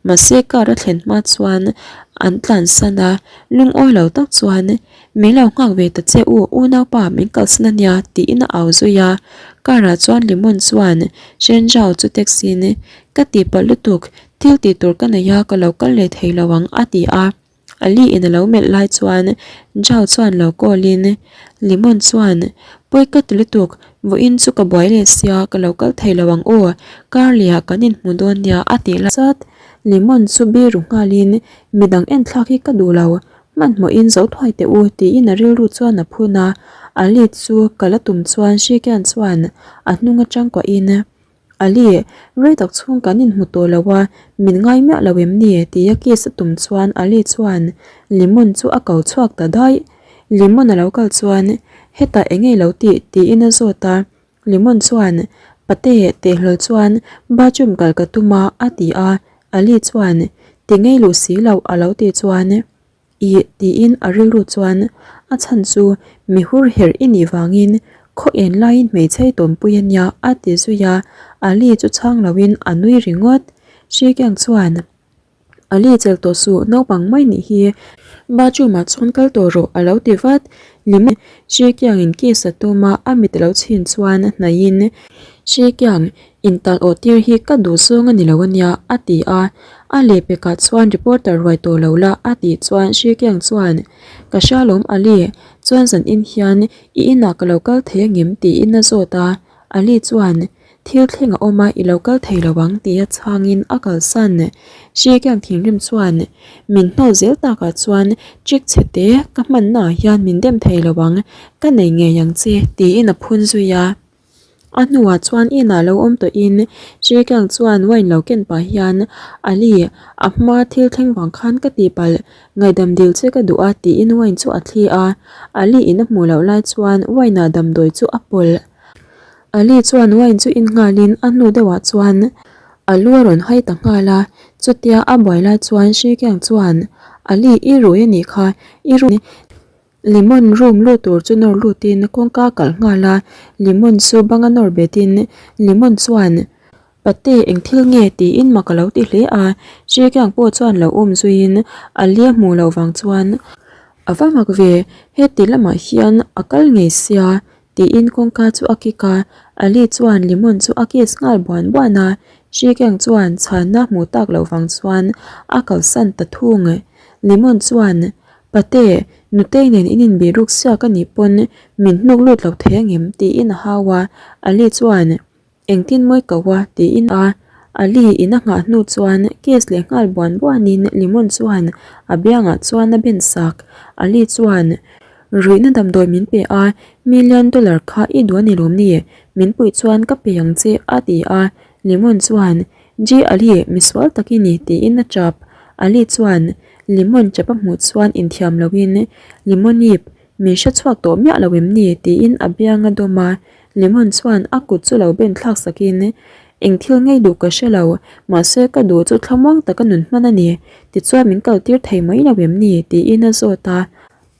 Mahse car a thlen hma chuan an tlansan a, lungawi lo tak chuan Min lo nghak ve ta che u, unaupa min kalsan a nia tiin a au zui a. Car ah chuan Limon chuan Shenjao chu text in Ka tihpalh lutuk, thil tih tur ka nei a ka lo kal leh thei lo ang a ti a. Ali in a lo melh lai chuan Zhao chuan lo call in Limon chuan Pawi ka ti lutuk, vawiin chu ka buai leh sia ka lo kal thei lo ang aw, kar leh ah kan inhmu dawn nia a tih lai zat Limon chu biru nghal in midang enthlak hi ka duh lo, hmanhmawh in zo thuai teh u tiin a rilru chuan a phun a, Ali chu kal a tum chuan Shikian chuan a hnung atang kuah in Ali, rei tak chhung kan inhmu tawh lo a, min ngai miah lo em ni? tia kiss a tum chuan Ali chuan Limon chu a ko chhuak ta daih. Limon a lo kal chuan, Hetah eng nge lo tih? tiin a zawt a. Limon chuan, Pate, teh hlawl chuan bathroom kal ka tum a, a ti a. Ali chuan, Ti ngei luh si loh a lo tih chuan, Ih, tiin a rilru chuan a chhan chu mi hur herh i nih vangin Khaw en laiin hmeichhe i tawnpui a nia a ti zui a, Ali chu chhang loin a nui ringawt. Hrikiang chuan Ali chelh tawh suh, naupang mai nih hi bathroom ah chuan kal tawh rawh a lo ti vat. Limon Hrikiangin kiss a tum a, a mit a lo chhin chuan hnaihin Hrikiang intal awh tir hi ka duh zawng a ni lo a nia a ti a, a lehpekah chuan reporter ruai tawh lo la a tih chuan Hrikiang chuan Ka hria lawm Ali, chuan zan in hian I inah ka lo kal thei angem? tiin a zawt a, Ali chuan, Thil thleng a awm a, i lo kal thei lo ang tia chhangin a kalsan. Hrikiang thinrim chuan, Min hnawl zel takah chuan trick chhe te ka hmannaah hian min dem thei lo ang, ka nei ngei ang che tiin a phun zui a. A hnuah chuan inah lo awm tawhin Hrikiang chuan wine lo ken pah hian, Ali, a hma thil thleng vang khan ka tihpalh, Ngaihdam dil che ka duh a tiin wine chu a thli a, Ali in a hmuh loh lai chuan wine ah damdawi chu a pawlh. Ali chuan wine chu in nghalin a hnu deuhah chuan a lu a rawn hai ta nghal a, chutia a buai lai chuan Hrikiang chuan Ali i rui a nih kha, i rui Lemon room lut tur chu nawr lutin kawngka a kalh nghal a, Lemon chu banga nawr betin Lemon chuan Pate eng thil nge tiin mak a lo ti hle a, Hrikiang pawh chuan lo um zuiin a lia hmuh loh vang chuan a va mak ve, heti lamah hian a kal ngei sia tiin kawngka chu a kik a, Ali chuan Lemon chu a kiss nghal buan buan a, Hrikiang chuan chhanna hmuh tak loh vang chuan a kalsan ta thung. Lemon chuan Pate, Nutei nen in inbih ruk siak a nih pawn min hnuk lut lo thei angem tiin a hau a, Ali chuan Engtin mawi ko a? tiin a Ali in a nghah hnu chuan case leh nghal buan buanin Limon chuan a biangah chuan a ben sak. Ali chuan, Ruihna damdawi min pe a, million dollar kha i duh a ni lawm ni? Min puih chuan ka pe ang che a ti a. Limon chuan, Ji Ali, misual tak i ni tiin a tap. Ali chuan Limon tap a hmuh chuan inthiam loin, Limonip, min hre chhuak tawh miah lo em ni? tiin a biang a dawm a. Lemon chuan a kut chu lo ben thlak sakin, Eng thil ngei duh ka hre lo, mahse ka duh chu thlamuang taka nun hman a ni, tichuan min kaltir thei mai lo em ni? tiin a zawt a.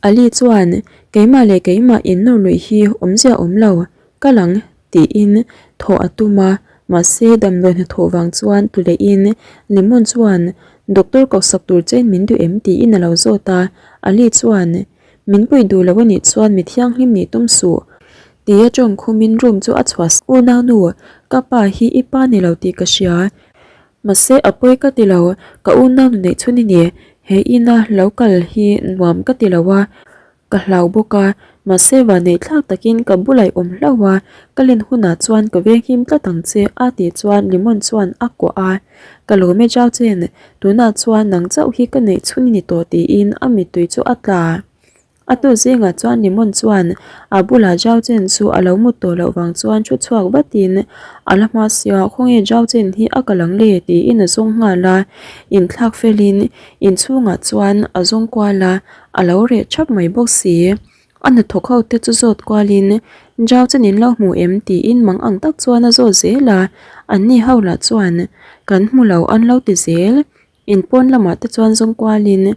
Ali chuan, Keimah leh keimah innawr luih hi awmzia awm lo, kal ang, tiin thawh a tum a, mahse damdawi hnathawh vang chuan tlu lehin Lemon chuan, Doctor kohsak tur chein min duh em? tiin a lo zawt a. Ali chuan, Min puih duh lo a nih chuan mi thianghlim nih tum suh. Tia tawng khumin room chu a chhuah sak. Unaunu, ka pa hi i pa ni lo tih ka hria. Mahse a pawi ka ti lo, ka unaunu neih chhun i ni. He ina lo kal hi nuam ka ti lo a, ka hlau bawk a. Mahse vanneih thlak takin ka bulah i awm hlauh a, ka len hunah chuan ka venghim tlat ang che a tih chuan Limon chuan a kuah a. Ka lawm e Zhao Chen, tunah chuan nang chauh hi ka neih chhun i ni tawh tiin a mittui chu a tla. A hnu zingah chuan Limon chuan a bulah Zhao Chen chu a lo mut tawh loh vang chuan thu chhuak vatin a la hma sia khawnge Zhao Chen hi a kal ang le tiin a zawng nghal a, inthlak felin inchhungah chuan a zawng kual a, a lo reh thap mai bawk si. A hnathawk ho te chu zawt kualin Zhao Chen in lo hmu em tiin mang ang tak chuan a zawt zel a, anni ho lah chuan kan hmu lo an lo ti zel. In pawn lamah te chuan zawng kualin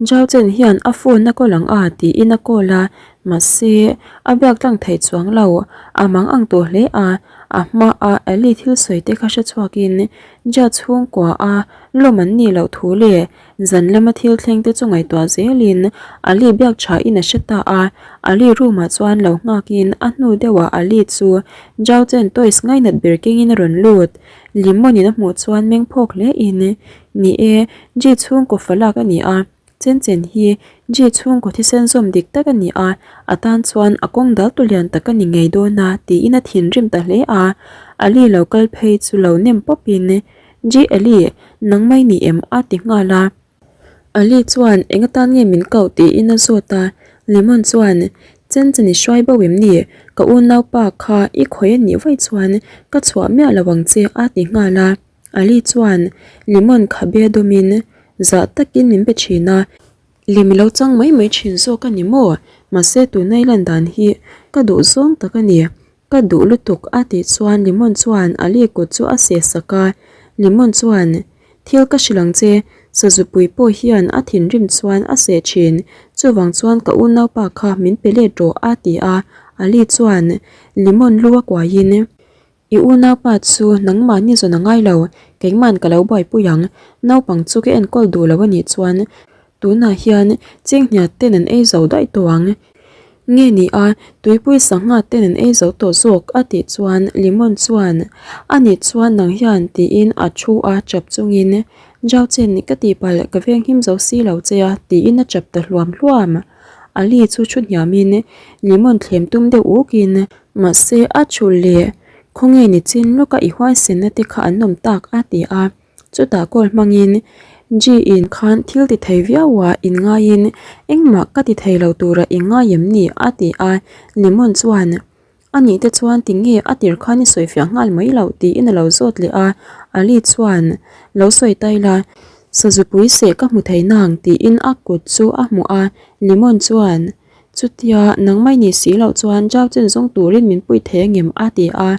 Zhao Chen hian a phone a call ang a tiin a call a, mahse a biak tlang thei chuang lo, a mang ang tawh hle a, a hmaa Ellie thil sawi te kha hre chhuakin Jia chhungkua a lawm an nih loh thu leh Zan lama thil thleng te chu ngaihtuah zelin Ali biak tha in a hre ta a, Ali room ah chuan lo nghakin a hnu deuhah Ali chu Zhao Chen toys ngainat ber kengin a rawn lut. Limon in a hmuh chuan meng phawk hle in, Ni e, Ji chhungkaw fa lak a ni a, Chen Chen hi Ji chhungkaw thisen zawm dik tak a ni a, a tan chuan a kawng dal tu lian tak a ni ngei dawn a tiin a thinrim ta hle a, Ali lo kal phei chu lo nem pawp in, Ji Ali, nang mai ni em? a ti nghal a. Ali chuan eng atan nge min koh tiin a zawt a. Lemon chuan, Chen chen i hruai bo em ni? Ka unaupa kha i khawi a nih vaih chuan ka chhuah miah lo ang che a ti nghal a. Ali chuan Lemon khabe dawmin zah takin min pe thin a. Lem i lo chang mai mai thin zawk a ni maw? Mahse tuna i lan dan hi ka duh zawng tak a ni. Ka duh lutuk a tih chuan Limon chuan Ali kut chu a seh sak a, Limon chuan, Thil ka hrilh ang che, Sazupui pawh hian a thinrim chuan a seh thin, chuvang chuan ka unaupa kha min pe let rawh a ti a, Ali chuan Limon lu a kuaiin, I unaupa chu nangmahni zawn a ngai lo, keimahn ka lo buaipui ang, naupang chu ka enkawl duh lo a nih chuan tunah hian chinghniat ten an ei zo daih tawh ang. Nge ni a, tuipui sangha ten an ei zo tawh zawk a tih chuan Limon chuan, A nih chuan nang hian tiin a thu a chap chungin, Zau chen ka tihpalh ka venghim zo si lo che a tiin a chap ta hluam hluam. Ali chu thu hniamin Limon thlem tum deuh ukin, Mahse a thu leh khawnge ni chin lawka i huaisenna te kha an awm tak a ti a. Chutah call hmangin G-in khan thil ti thei viau a in ngaiin engmah ka ti thei lo tura i ngai em ni? a ti a, Lemon chuan A nih te chuan tinge a tir khan i sawi fiah nghal mai loh tiin a lo zawt leh a, Ali chuan Lo sawi tai la, sazupui seh ka hmu thei nang tiin a kut chu a hmuh a, Lemon chuan Chutia nangmah i nih si loh chuan Zhao Chen zawng turin min pui thei angem? a ti a,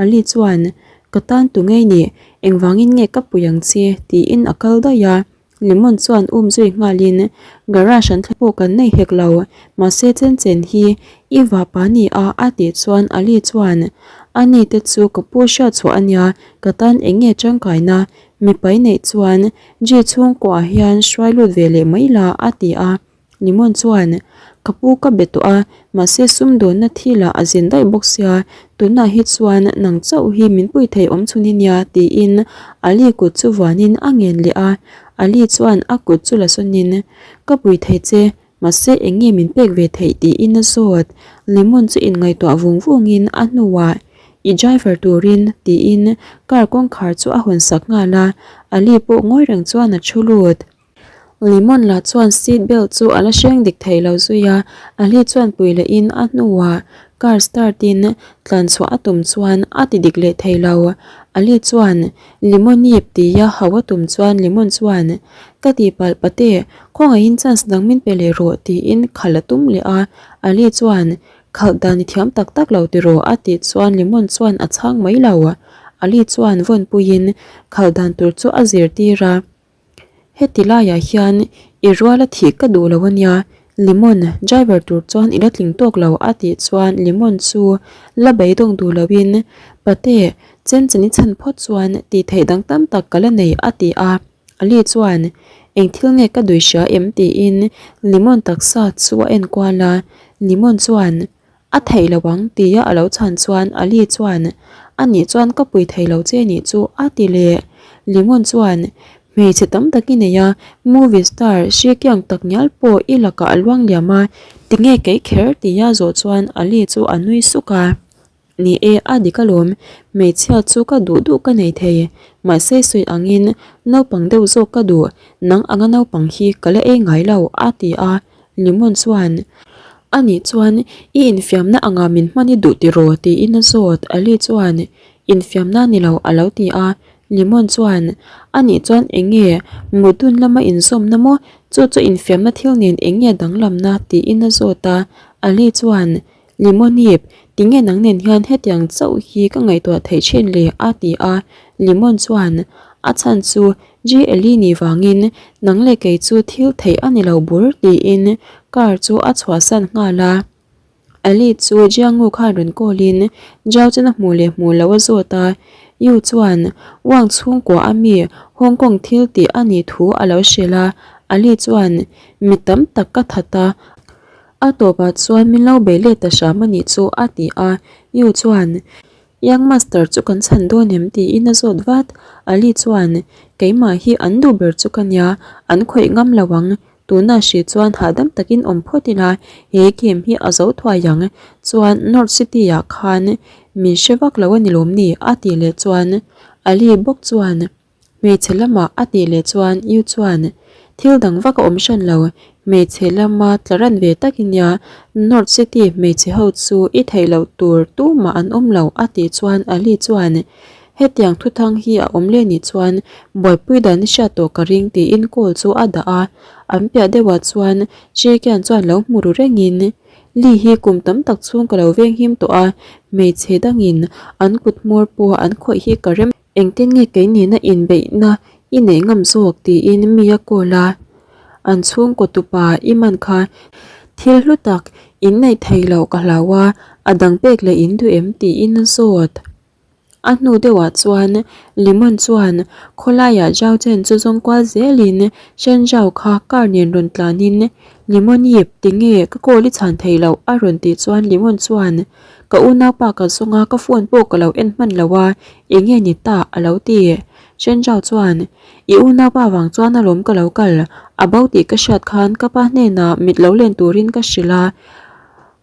Ali chuan Ka tan tu ngei nih, engvangin nge ka pui ang che? tiin a kal daih a. Lemon chuan um zui nghalin, Garage an thlep pawh kan nei hek lo, mahse chen chen hi i vapa ni a a tih chuan Ali chuan, A ni te chu ka pu hriat chhuah a nia, ka tan eng nge tangkaina? Mipai neih chuan Ji chhungkuah hian hruai lut ve leh mai la a ti a. Limon chuan, Ka pu ka be tawh a, mahse sumdawnna thilah a zin daih bawk sia, tunah hi chuan nang chauh hi min pui thei awm chhun i nia, tiin Ali kut chu vuanin a ngen leh a. Ali chuan a kut chu la sawnin, Ka pui thei che, mahse eng nge min pek ve theih tiin a zawt. Limon chu inngaihtuah vung vungin a hnuah, I driver turin, tiin car kawngkhar chu a hawn sak nghal a, Ali pawh ngawi reng chuan a thu lut. Lemon lah chuan seat belt chu a la hreng dik thei lo zui a, a hli chuan pui leh in a hnuah car start in tlan chhuah a tum chuan a ti dik leh thei lo. A hli chuan Lemon yip tia hau a tum chuan Lemon chuan Ka tihpalh pate, khawngaihin chance dang min pe leh rawh tiin khalh a tum leh a, a hli chuan Khalh dan i thiam tak tak lo tiraw a tih chuan Lemon chuan a chhang mai lo. A hli chuan vawn puiin khalh dan tur chu a zirtir a. Heti laiah hian i ruala thih ka duh lo ania, Lemon, driver tur chuan i la tling tawk lo a tih chuan Lemon chu la beidawng duh loin Pate, chen chen i chhan phawt chuan tih theih dang tam tak ka la nei a ti a. Ali chuan Eng thil nge ka dui hria em tiin Lemon taksa chu a en kual a, Lemon chuan A theih lo ang tia a lo chhan chuan Ali chuan, A nih chuan ka pui thei lo che nih chu a ti leh. Limon chuan, Hmeichhe tam tak i nei a, movie star hrikiang tak ngial pawh i lakah a luang liam a, tinge kei kher tia zawh chuan Ali chu a nui suk a. Ni e, a dik alawm, hmeichhia chu ka duh duh ka nei thei, mahse sawi angin naupang deuh zawk ka duh, nang anga naupang hi ka la ei ngai lo a ti a, Limon chuan, A nih chuan i infiamna anga min hman i duh tiraw? tiin a zawt. Ali chuan, Infiamna ni lo a lo ti a. Limon chuan, A nih chuan eng nge mut dun lama inzawmna maw? Chu chu infiamna thil nen eng nge danglamna? tiin a zawt a. Ali chuan, Limonip, tinge nang nen hian hetiang chauh hi ka ngaihtuah theih thin le? a ti a. Limon chuan, A chhan chu GLE nih vangin nang leh kei chu thil theih a ni lo bur tiin car chu a chhuahsan nghal a. Ali chu Jiangu khan rawn call in Zhao chen a hmuh leh hmuh loh a zawt a. Yu chuan Wang chhungkua a mi Hong Kong thil tih a nih thu a lo hrilh a. Ali chuan Mi tam tak ka that a, a tawpah chuan min lo bei let ta hram a nih chu a ti a. Yu chuan Young master chu kan chhan dawn em tiin a zawt vat. Ali chuan, Keimah hi an duh ber chu ka nia, an khawih ngam lo ang. Tuna hri chuan hahdam takin awm phawt ila, he game hi a zo thuai ang. Chuan North City ah khan min hre vak lo a ni lawm ni? a tih leh chuan Ali bawk chuan, Hmeichhe lamah a tih leh chuan Yu chuan, Thil dang vak a awm hran lo, hmeichhe lama tla ran ve tak i nia, North City hmeichhe ho chu i theih loh tur tumah an awm lo a tih chuan Ali chuan, Hetiang thuthang hi a awm leh nih chuan buaipui dan i hriat tawh ka ring tiin call chu a dah a, an piah deuhah chuan Chekian chuan lo hmu ru rengin, Li hi kum tam tak chhung ka lo venghim tawh a, hmeichhe dangin an kut hmawr pawh an khawih hi ka rem Engtin nge kei nena inbeihna i neih ngam zawk tiin mi a call a, an chhungkaw tupa i man kha Thil hlu tak in neih theih loh ka hlau a, a dang pek leh in duh em tiin a zawt. A hnu deuhah chuan Lemon chuan khawlaiah Zhao Chen chu zawng kual zelin Shen Zhao kha car nen rawn tlanin Lemon yip tinge ka call i chhan thei loh a rawn tih chuan Lemon chuan ka unaupa ka zawng a ka phone pawh ka lo en hman lo a enge ni ta a lo ti. Shen Zhao chuan i unaupa vang chuan alawm ka lo kal a bo tih ka hriat khan ka pa hnenah mit lo len turin ka hrilh a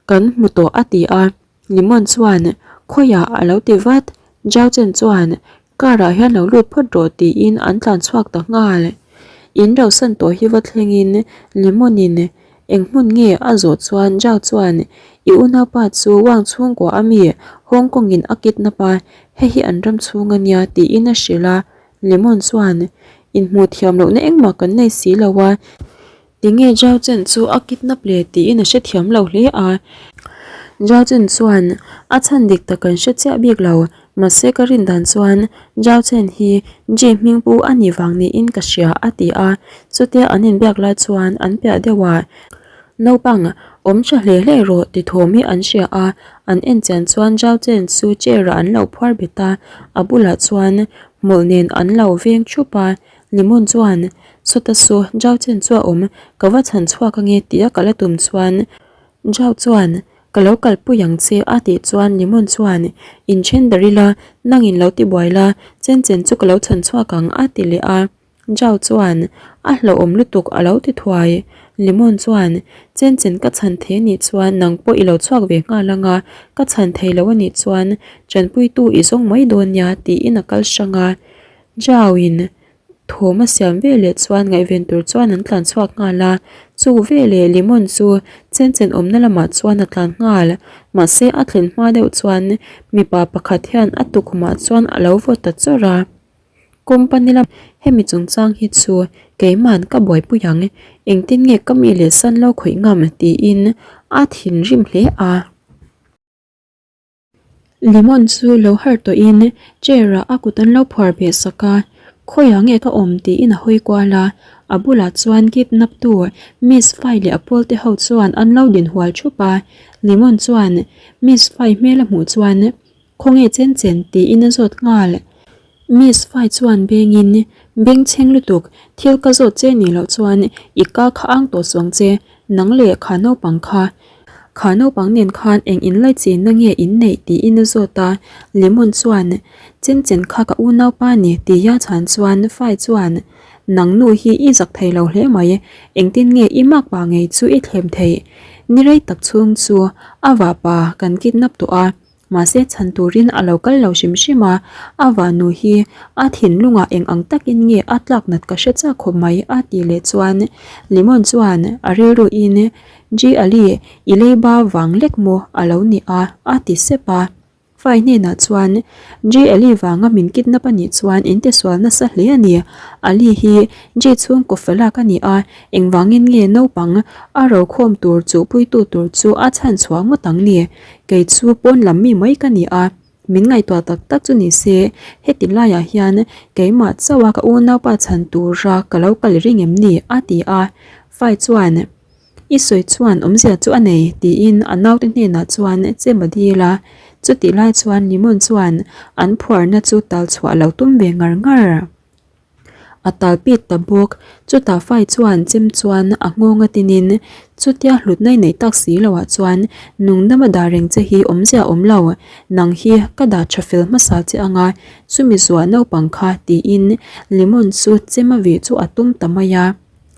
kan hmu tawh a ti a. Limon chuan, Khawiah a lo ti vat. Zhao Chen chuan, Car ah hian lo lut phawt rawh tiin an tlan chhuak ta nghal. In rauhsan tawh hi va thlengin Limon in eng hmun nge a zawh chuan Zhao chuan, I unaupa chu Wang chhungkua a mi Hong Kong in a kidnap a, hei hi an ram chhung a nia tiin a hrilh a. Limon chuan, Inhmuh thiam lohna engmah kan nei si lo a. Tinge Zhao Chen chu a kidnap le tiin a hrethiam lo hle a. Zhao Chen chuan a chhan dik tak kan hre chiah bik lo, mahse ka rin dan chuan Zhao Chen hi Ji hming pu a nih vang niin ka hria a ti a. Chutia an inbiak lai chuan an piah deuhah naupang awm tha hle hle rawh ti thawm hi an hria a, an en chian chuan Zhao Chen chu chair ah an lo phuar bet a, a bulah chuan hmawlh nen an lo veng thup a. Limon chuan, Sawta su, Zhao Chen chu a awm, ka va chhan chhuak ange tia ka la tum chuan Zhao chuan, Ka lo kalpui ang che a tih chuan Limon chuan, In then ber ila, nangin lo ti buai la, Chen Chen chu ka lo chhan chhuak ang a ti leh a. Zhao chuan, A hlauhawm lutuk a lo ti thuai. Limon chuan, Chen Chen ka chhan thei anih chuan nang pawh i lo chhuak ve nghal anga, ka chhan thei lo anih chuan tanpuitu i zawng mai dawn nia tiin a kal hrang a. Zhao-in thawm a siam veleh chuan ngaihven tur chuan an tlan chhuak nghal a, chu veleh Limon chu chen chen awmna lamah chuan a tlan nghal. Mahse a thlen hma deuh chuan mipa pakhat hian a tukhumah chuan a lo vaw ta chawrh a. Company lam hemi chungchang hi chu keiman ka buaipui ang, engtin nge ka mi leh san lo khawih ngam tiin a thinrim hle a. Lemon chu lo harh tawhin chair ah a kut an lo phuar beh sak a, khawiah nge ka awm tiin a hawi kual a, a bulah chuan kidnap tu Miss Fai leh a pawl te ho chuan an lo din hual thup a, Lemon chuan Miss Fai hmel a hmuh chuan khawnge chen chen tiin a zawt nghal. Miss Fai chuan bengin bengchheng lutuk thil ka zawt che nih loh chuan i ka kha ang tawh suang che nang leh kha naupang kha Kha naupang nen khan eng inlaichinna nge in neih tiin a zawt a, Lemon chuan, Chen chen kha ka unaupa ni tia chhan chuan Fai chuan, Nang nu hi i zak thei lo hle mai, engtin nge i makpa ngei chu i thlem theih? Ni rei tak chhung chu a vahpa kan kidnap tawh a, Mahse chhan turin a lo kal lo hrim hrim a, a vanu hi a thinlungah eng ang takin nge a tlak nat ka hre chak khawp mai a tih leh chuan Limon chuan a rilruin G Ali i leiba vang lek maw a lo ni a a ti sep a. Fai hnenah chuan G Ali vanga min kidnap a nih chuan in tisual nasa hle a ni, Ali hi G chhungkaw felak a ni a, engvangin nge naupang a rokhawm tur chuhpuitu tur chu a chhan chhuah ngawt ang ni? Kei chu pawn lam mi mai ka ni a, min ngaihtuah tak tak chu ni se, heti laiah hian keimah chauha ka unaupa chhan tura ka lo kal ring em ni? a ti a. Fai chuan, I sawi chuan awmzia chu a nei, tiin a naute hnenah chuan chem a dil a. Chutih lai chuan Limon chuan an phuarna chu tal chhuah a lo tum ve ngar ngar. A tal pit ta bawk. Chutah Fai chuan chem chuan a nghawng a tinin chutia hlutna i neih tak si loah chuan nungdam a dah reng che hi awmzia awm lo, nang hi ka dah tha fel hmasa che anga chumi zuah naupang kha tiin Limon chu chem a vih chu a tum ta mai a.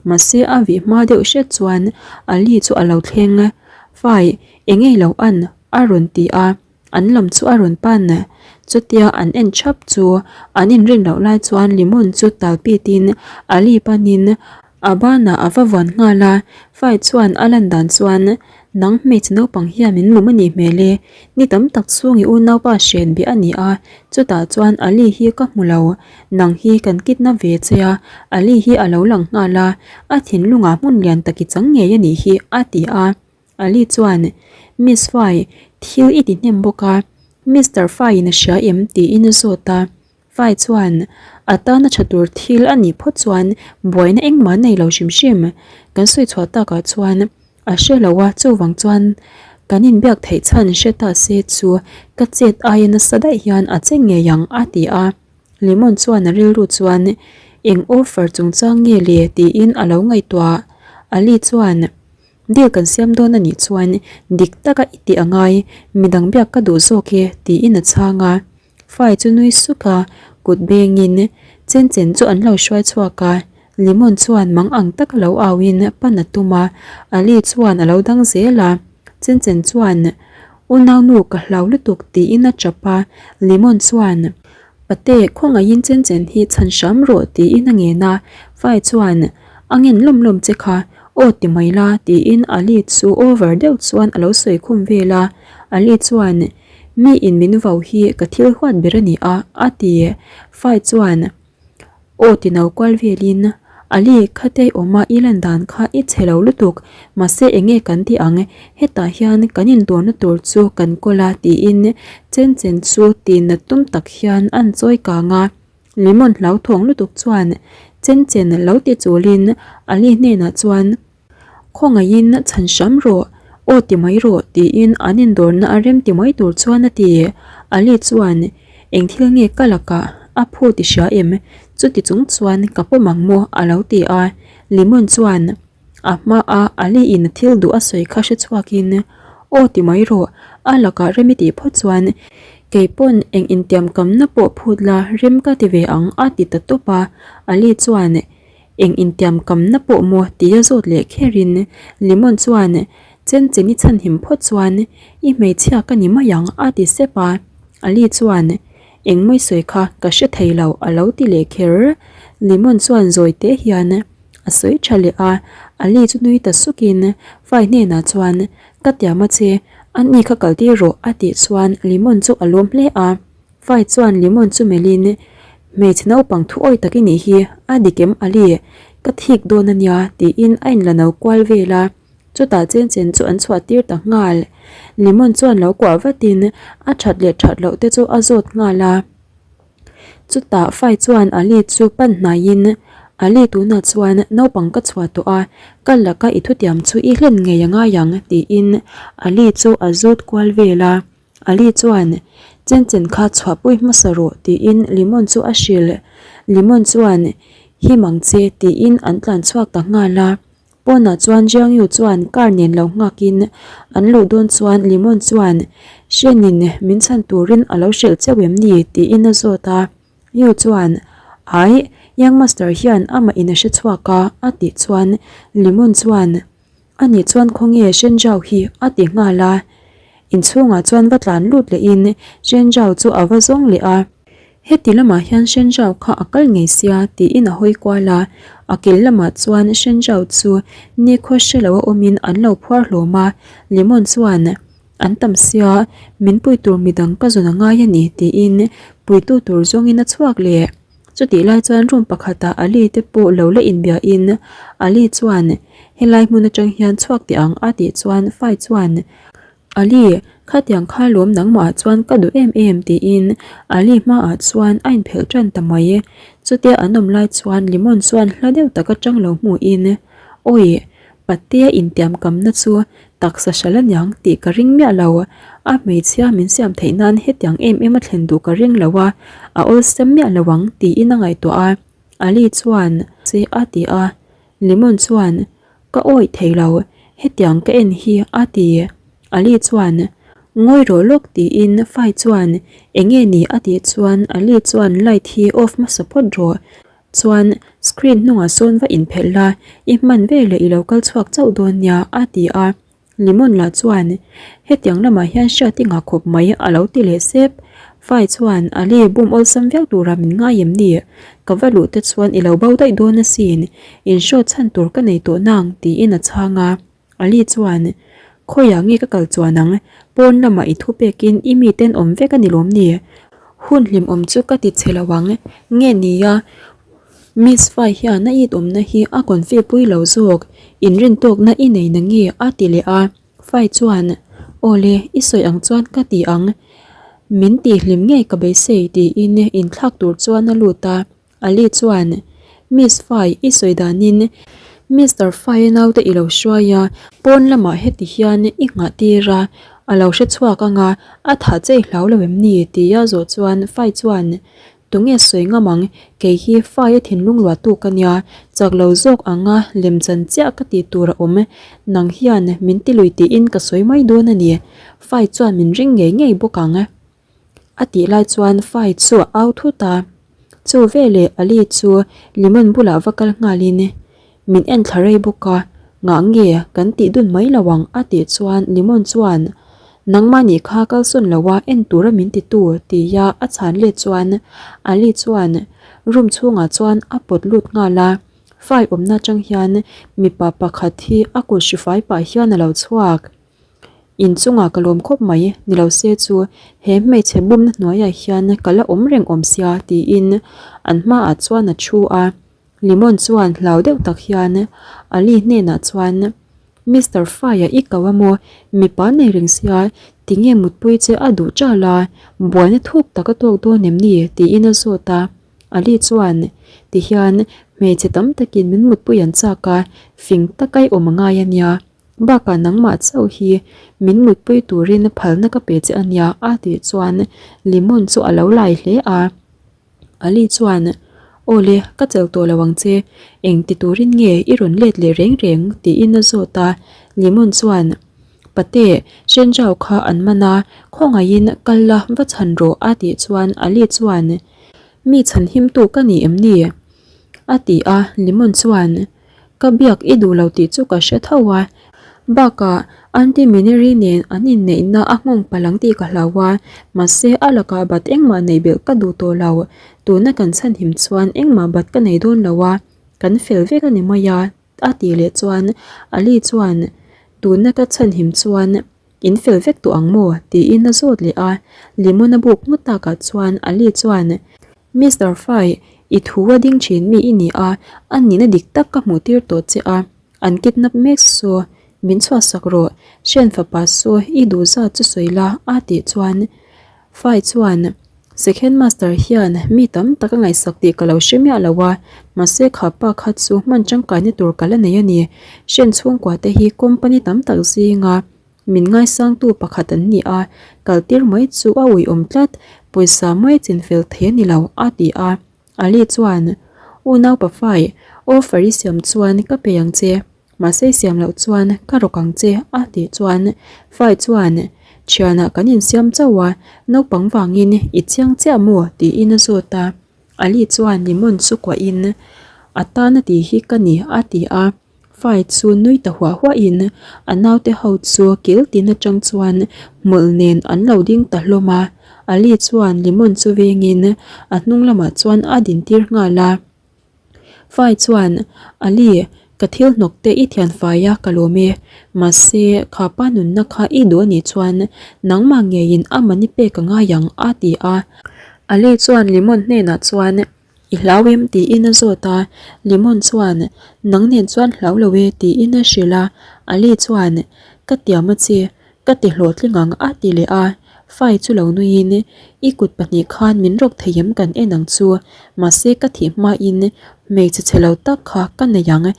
Mahse a vih hma deuh hret chuan Ali chu a lo thleng. Fai, engei lo an? a rawn ti a. An lam chu a rawn pan. Chutia an en thap chu an inrin loh lai chuan Limon chu tal pitin Ali panin a banah a va vuan nghal a. Fai chuan a lan dan chuan, Nang hmeichhe naupang hian min mum a nih hmel e. Ni tam tak chhung i unaupa hren beh a ni a, chutah chuan Ali hi ka hmu lo. Nang hi kan kidnap ve che a, Ali hi a lo lang nghal a, a thinlungah hmun lian tak i chang ngei a nih hi, a ti a. Ali chuan, Miss Fai, thil i ti hnem bawk a, Mister Fai-in a hria em? tiin a zawt a. Fai chuan, A tana tha tur thil a nih phawt chuan buaina engmah nei lo hrim hrim. Kan sawi chhuah takah chuan A hre lo a, chuvang chuan kan inbiak theih chhan hre ta se chu ka chet aia nasa daih hian a che ngei ang a ti a. Lemon chuan a rilru chuan eng offer chungchang nge le tiin a lo ngaihtuah. Ali chuan Deal kan siam dawn a nih chuan dik taka i tih a ngai, midang biak ka duh zawk e tiin a chhang a. Fai chu nui suk a, kut bengin chen chen chu an lo hruai chhuak a, Lemon chuan mang ang taka lo auin pan a tum a, Ali chuan a lo dang zel a, chen chen chuan Unaunu ka hlau lutuk tiin a tap a, Lemon chuan Pate khawngaihin chen chen hi chhan hram rawh tiin a ngen a, Fai chuan A ngen lawm lawm che kha, aw ti mai la tiin Ali chu over deuh chuan a lo sawi khum vel a, Ali chuan Mi in min vau hi ka thil huat ber a ni a, a ti. Fai chuan aw ti no kual velin, Ali, khatei awma i lan dan kha i chhe lo lutuk, mahse enge kan ti ang, hetah hian kan indawrna tur chu kan kawl a tiin chen chen chu ti nat tum tak hian an chawi kang a. Lemon hlauthawng lutuk chuan chen chen lo ti chulin Ali hnenah chuan, Khawngaihin chhan hram rawh, aw ti mai rawh tiin an indawrna a rem ti mai tur chuan a ti. Ali chuan, Eng thil nge ka lakah a phu ti hria em? Chuti chung chuan ka pawm ang maw? a lo ti a. Lemon chuan a hmaa Ali in a thil duh a sawi kha hre chhuakin, Aw ti mai rawh, a lakah rem i tih phawt chuan kei pawn eng intiamkamna pawh phut la rem ka ti ve ang a ti ta tawp a. Ali chuan, Eng intiamkamna pawh maw tia zawt leh kherin Lemon chuan chen chen i chhanhim phawt chuan i hmeichhia ka ni mai ang a ti sep a, Ali chuan eng mawi sawi kha ka hre thei lo a lo ti leh kher. Lemon chuan zawi te hian a sawi tha leh a, Ali chu nui ta sukin Fai hnenah chuan ka tiam a che, a ni kha kal tir rawh a tih chuan Lemon chu a lawm hle a. Fai chuan Lemon chu melhin, Hmeichhe naupang thu awi tak i nih hi, a dik em Ali? Ka thik dawn a nia, tiin a inla no kual vel a. Chutah chen chen chu an chhuah tir ta nghal. Lemon chuan lo kuah vatin a that leh that loh te chu a zawt nghal a. Chutah Fai chuan Ali chu pan hnaiin, Ali tunah chuan naupang ka chhuah tawh a, ka laka i thutiam chu i hlen ngei a ngai ang, tiin Ali chu a zawt kual vel a. Ali chuan, Chen chen kha chhuahpui hmasa rawh tiin Limon chu a hrilh. Limon chuan, Him ang che tiin an tlan chhuak ta nghal a. Pawnah chuan Jiang Yu chuan car nen lo nghakin an luh dawn chuan Limon chuan, Hrenin min chhan turin a lo hrilh cheu em ni? tiin a zawt a. Yu chuan, Aih, Young Master hian amah in a hre chhuak a a tih chuan Limon chuan, Ani chuan khawnge Shenjao hi a ti nghal a, inchhungah chuan va tlan lut lehin Shenjao chu a va zawng leh a. Heti lamah hian Shenjao kha a kal ngei sia tiin a hawi kual a, a kil lamah chuan Shenjao chu nikhaw hre lo a awmin an lo phuar hlawm a, Lemon chuan an tam sia min pui tur midang ka zawn a ngai a ni tiin puitu tur zawngin a chhuak leh. Chutih lai chuan room pakhatah Ali te pawh lo la inbiahin Ali chuan helai hmun atang hian chhuak teh ang a tih chuan Fai chuan Ali khatiang kha lawm nangmah ah chuan ka duh em em tiin Ali hmaah chuan a inphelh tan ta mai. Chutia an awm lai chuan Limon chuan hla deuh tak atang lo hmuhin Awi Patea intiamkamna chu taksa hral aniang tih ka ring miah lo. A hmeichhia min siam theih nan hetiang em em a thlen duh ka ring lo a, a awlsam miah lo ang tiin a ngaihtuah a. Ali chuan che a ti a, Lemon chuan ka awih thei lo, hetiang ka en hi a ti. Ali chuan ngawi rawh lawk tiin Fai chuan enge ni a tih chuan Ali chuan light hi off hmasa phawt rawh Chuan screen hnungah sawn va inphelh la, i hman veleh i lo kal chhuak chauh dawn nia a ti a. Lemon lah chuan hetiang lamah hian hriat i ngah khawp mai a lo ti leh sep. Fai chuan Ali bum awlsam viau tura min ngai em ni? Ka va luh te chuan i lo bo daih dawn asin, inhrawt chhan tur ka nei tawh nang tiin a chhang a. Ali chuan, Khawiah nge ka kal chuan ang? Pawn lamah i thu pekin i miten awm vek a ni lawm ni? Hun hlimawm chu ka ti che lo ang. Nge nia, Miss Fai hian a it awmna hi a confi pui lo zawk, inrintawkna i nei na nge? a ti leh a. Fai chuan, Awle, i sawi ang chuan ka ti ang. Min tihhlim ngei ka beisei tiin inthlak tur chuan a lut a. Ali chuan, Miss Fai, i sawi danin Mister Faia naute i lo hruai a, pawn lamah heti hian i nghah tir a, a lo hre chhuak ang a, a thah che i hlau lo em ni? tia zawh chuan Fai chuan, Tunge sawi ngam ang, kei hi Faia thinlung luahtu ka nia, chak lo zawk anga lemchan chiah ka tih tur a awm, nang hian min ti lui tiin ka sawi mai dawn a ni, Fai chuan min ring ngei ngei bawk ang. A tih lai chuan Fai chu a au thut a, chu veleh Ali chu Lemon bulah va kal nghalin, Min en thla rei bawk a, ngah nge kan tih dun mai lo ang a tih chuan Lemon chuan, Nangmah nih kha kalsawn lo a en tura min titu tia a chhan let chuan Ali chuan room chhungah chuan a pawt lut nghal a, Fai awmna atang hian mipa pakhat hi a kut hrifai pah hian a lo chhuak. Inchungah ka lawm khawp mai, ni lo se chu he hmeichhe bumna hnuaiah hian ka la awm reng awm sia tiin an hmaah chuan a thu a. Limon chuan hlau deuh tak hian Ali hnenah chuan, Mister Fai-a i ko a maw? Mipa nei reng sia, tinge mutpui che a duh ṭal a, buaina thuk tak a tawk dawn em ni? tiin a zawt a. Ali chuan, Tihian hmeichhe tam takin min mutpui an chak a, fing taka i awm a ngai a nia. Bakah nangmah chauh hi min mutpui turin phalna ka pe che a nia a tih chuan Limon chu a lo lai hle a. Ali chuan, Aw le, ka chelh tawh lo ang che, eng ti turin nge i rawn let leh reng reng? tiin a zawt a. Limon chuan, Pate, Shenjao kha an man a, khawngaihin kal la va chhan rawh a tih chuan Ali chuan, Mi chhan himtu ka ni em ni? A ti a, Limon chuan, Ka biak i duh lo tih chu ka hre tho a, bakah Aunty Mineri nen an inneihna a nghawng palh ang tih ka hlau a, mahse a lakah bat engmah neih belh ka duh tawh lo, tuna kan chhanhim chuan engmah bat ka nei dawn lo a, kan fel vek a ni mai a, a tih leh chuan Ali chuan tuna ka chhanhim chuan in fel vek tawh ang maw? tiin a zawt leh a, Limon a buk ngawt takah chuan Ali chuan Mister Fai, i thu a ding thin mi i ni a, a nihna dik tak ka hmuh tir tawh che a, an kidnap mek saw, min chhuahsak rawh, Shen fapa saw i duh zat chu sawi la a tih chuan Fai chuan Second Master hian mi tam tak a ngaihsak tih ka lo hre miah lo a, mahse kha pa kha chu hman tangkaina tur ka la nei a ni, Shen chhungkua te hi company tam tak zinga Min ngaisangtu pakhat an ni a, kaltir mai chu a uiawm tlat, pawisa mai chinfel thei a ni lo, a ti a. Ali chuan, Unau pafai, offer i siam chuan ka pe ang che, mahse i siam loh chuan ka rawk ang che, a tih chuan Fai chuan, Thianah kan insiam chauh a, naupang vangin i chiang chiah maw? tiin a zawt a. Ali chuan lemon chu kuahin, A tana tih hi ka ni, a ti a. Fai chu nui ta huah huahin a naute ho chu kil tin atang chuan hmawlh nen an lo ding ta hlawm a, Ali chuan lemon chu vengin a hnung lamah chuan a din tir nghal a. Fai chuan, Ali, ka thil hnawk te i thian fai a ka lawm e, mahse kha pa nunna kha i duh anih chuan nangmah ngeiin a mani pek a ngai ang a ti a. Ali chuan lemon hnenah chuan, I hlau em? tiin a zawt a, Limon chuan, Nang nen chuan hlau lo e tiin a hrilh a, Ali chuan, Ka tiam a che, ka ti hlawhtling ang a ti leh a, Fai chu lo nuiin, I kut pahnih khan min rawk thei em kan en ang chu, mahse ka thih hmain hmeichhe chhe lo tak kha ka nei ang,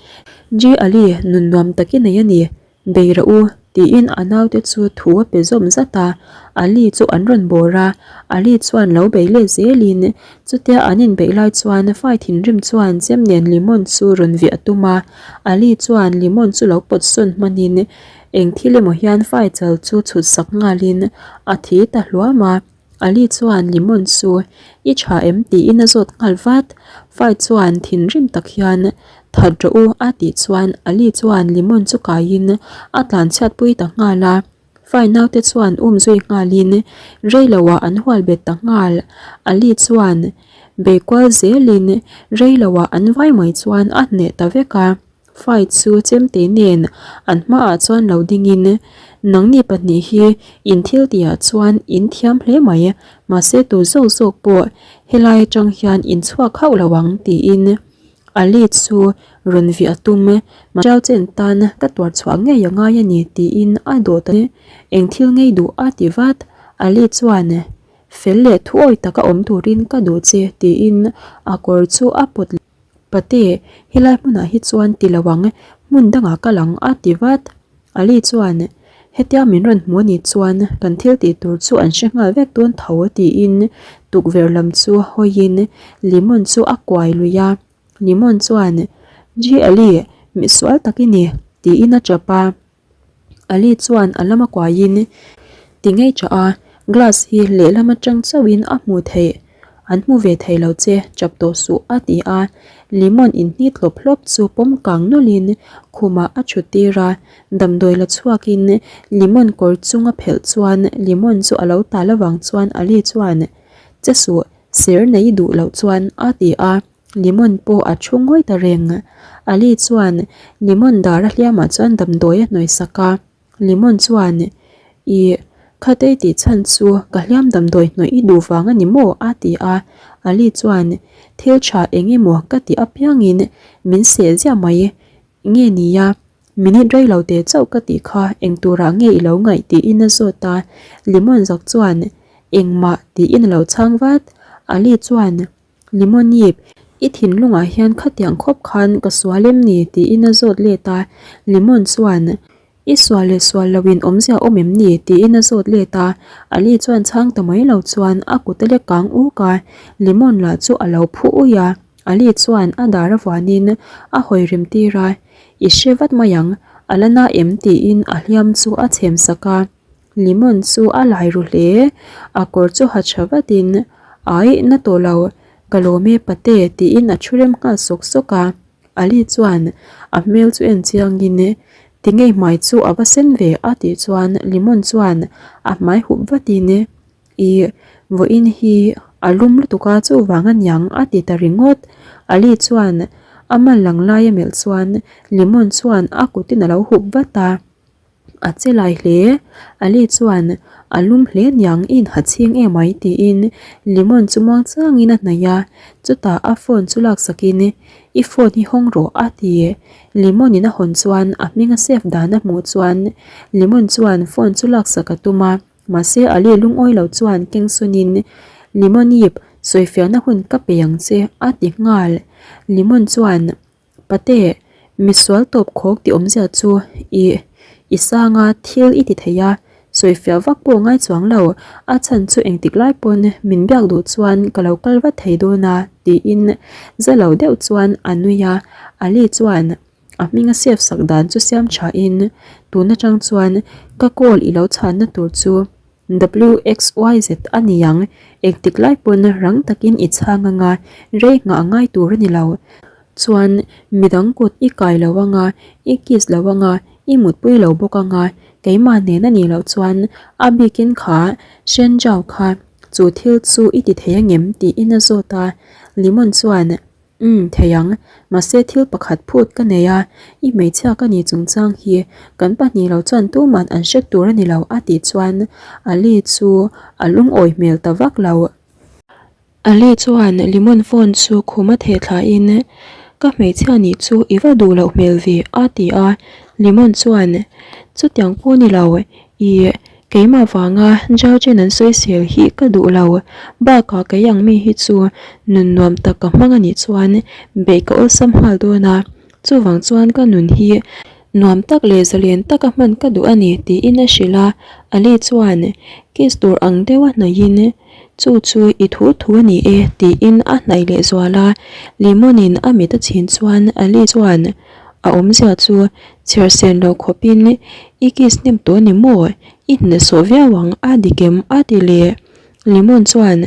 Ji Ali nun nuam tak i nei a ni, Bei rawh u, tiin a naute chu thu a pe zawm zat a, Ali chu an rawn bawr a, Ali chuan lo bei let zelin chutia an inbeih lai chuan fai thinrim chuan chem nen limon chu rawn viah a tum a, Ali chuan limon chu lo pawt sawn hmanin eng thil emaw hian fai chal chu chhut sak nghalin a thi ta hluam a. Ali chuan Limon chu i tha em tiin a zawt nghal vat. Fai chuan thinrim tak hian that rawh u a tih chuan Ali chuan Limon chu kaiin a tlanchhiatpui ta nghal a. Fai naute chuan um zui nghalin reiloah an hual bet ta nghal. Ali chuan bei kual zelin reiloah an vai mai chuan a hneh ta vek a. Fai chu chemte nen an hmaah chuan lo dingin, Nangni pahnih hi in thil tihah chuan in thiam hle mai, mahse tu zawk zawk pawh helai atang hian in chhuak hauh lo ang tiin Ali chu rawn viah a tum. Chau chen tan ka tuar chhuah ngei a ngai a ni tiin a dawt a, eng thil ngei duh a ti vat. Ali chuan fel leh thuawi taka awm turin ka duh che tiin a kawr chu a pawt. Pate, helai hmunah hi chuan ti lo ang, hmun dangah kal ang a ti vat. Ali chuan, Hetia min rawn hmu anih chuan kan thil tih tur chu an hre nghal vek dawn tho tiin tukverh lam chu hawiin Limon chu a kuai lui a. Limon chuan, Ji Ali, misual tak i ni tiin a tap a. Ali chuan a lama kuaiin ti ngei tah a, glass hi lehlam atang chauhin a hmuh theih, an hmu ve thei lo che, chap tawh suh a ti a, lemon inhnit hlawp hlawp chu pawm kang nawlhin khumah a thut tir a, damdawi la chhuakin lemon kawr chung a phelh chuan lemon chu a lo tal avang chuan Ali chuan che suh ser nei duh loh chuan a ti a. Lemon pawh a thu ngawi ta reng. Ali chuan Lemon dar a hliamah chuan damdawi a hnawih sak a. Lemon chuan, Ih, khatei tih chhan chu ka hliam damdawi hnawih i duh vang a ni maw? a ti a. Ali chuan, Thil tha eng emaw ka tih apiangin min seh ziah mai nge nia, minute rei lo teh chauh ka tih kha eng turah nge i lo ngaih tiin a zawt a. Lemon zak chuan, Engmah tiin a lo chhang vat. Ali chuan, Limonip, i thinlungah hian khatiang khawp khan ka sual em ni? tiin a zawt let a. Limon chuan, I sual leh sual loin awmzia awm em ni? tiin a zawt let a. Ali chuan chhang ta mai lo chuan a kut a lek kang uk a. Limon lah chu a lo phu ui a. Ali chuan a dar a vuanin a hawi rem tir a, I hre vat mai ang, a la na em? tiin a hliam chu a chhem sak a. Lemon chu a lai ru hle, a kawr chu ha tha vatin, Aih, na tawh lo, ka lawm e pate tiin a thu rem nghal sawk sawk a. Ali chuan a hmel chu en chiangin, Tinge hmai chu a va sen ve a tih chuan Lemon chuan a hmai hup vatin, Ih, vawiin hi a lum lutuk a chuvang a niang a ti ta ringawt. Ali chuan a mal lang lai a melh chuan Lemon chuan a kutin a lo hup vat a. A che lai hle. Ali chuan a lum hle niang i inha chhing em mai tiin Lemon chu muang changin a hnaih a, chutah a phone chu laksakin I phone hi hawng rawh a ti. Lemon in a hawn chuan a hming a save dan a hmuh chuan Lemon chuan phone chu laksak a tum a, mahse Ali lungawi lo chuan keng sunin Lemon ip sawifiahna hun ka pe ang che a ti nghal. Lemon chuan Pate, misual tawp khawk tih awmzia chu i i sanga thil i ti thei a, sawifiah vak pawh ngai chuang lo, a chhan chu engtik lai pawn min biak duh chuan ka lo kal vat thei dawn a tiin za lo deuh chuan a nui a, Ali chuan a hminga save sak dan chu siam thain tun atang chuan ka call i lo chhanna tur chu WXYZ a ni ang, engtik lai pawn rang takin i chhang anga rei nghah ngai tur a ni lo. Chuan midang kut i kai lo anga, i kiss lo anga, i mutpui lo bawk anga, keimah nen a nih loh chuan a bikin kha Shenjao kha chu thil chu i ti thei angem tiin a zawt a, Limon chuan Umm, thei ang. Mahse thil pakhat phut ka nei a, i hmeichhia ka ni chungchang hi kan pahnih lo chuan tuman an hre tur a ni lo a tih chuan Ali chu a lungawi hmel ta vak lo. Ali chuan Limon phone chu khum a theh thlain Ka hmeichhia nih chu i va duh loh hmel ve a ti a, Limon chuan Chutiang pawh ni lo, i Keimah vanga Jauchen an sawisel hi ka duh lo. Bakah kei ang mi hi chu nun nuam tak ka hmang anih chuan beih ka awlsam nghal dawn a, chuvang chuan ka nun hi nuam tak leh zalen taka hman ka duh a ni tiin a hrilh a. Ali chuan kiss tur ang deuha hnaihin Chu chu i thu thu a ni e tiin a hnaih leh zual a. Lemon in a mit a chhin chuan Ali chuan a awmzia chu chhiar sen lo khawpin i kiss hnem tawh ni maw? I hnehsawh viau ang a dik em? a ti leh. Lemon chuan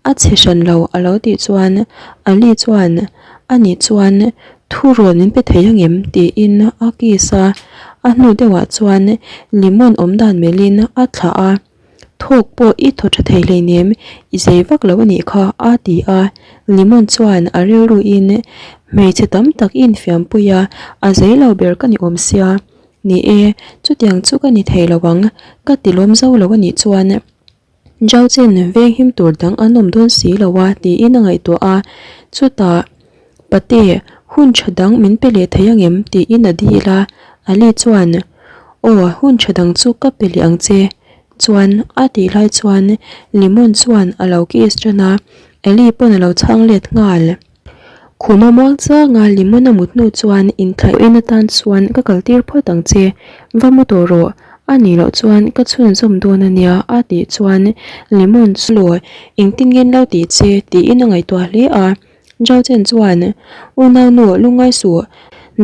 a chhe hran lo a lo tih chuan Ali chuan ani chuan thu rawn min pe thei angem? tiin a kiss a, a hnu deuhah chuan Lemon awmdan melhin a thlah a. Thawk pawh i thaw tha thei hleinem, i zei vak lo a nih kha, a ti a. Limon chuan a rilruin, Hmeichhe tam tak i infiampui a, a zei lo ber ka ni awm sia. Ni e, chutiang chu ka ni thei lo ang, ka ti lawm zo lo a nih chuan Zhao-Chen venghim tur dang an awm dawn si lo a, tiin a ngaihtuah a. Chutah. Pate, hun tha dang min pe leh thei angem? tiin a dil a. Ali chuan, Aw, hun tha dang chu ka pe leh ang che. Chuan, a tih lai chuan Lemon chuan a lo kiss tan a, Ali pawn a lo chhang let nghal. Khuma muang changa Limon a mut hnu chuan inthlaihin atan chuan ka kal tir phawt ang che, va mu tawh rawh, a nih loh chuan ka chhunzawm dawn a nia a tih chuan Limon chu law engtin nge an lo tih che tiin a ngaihtuah hle a. Zhao Chen chuan, Unaunu, lungngai suh.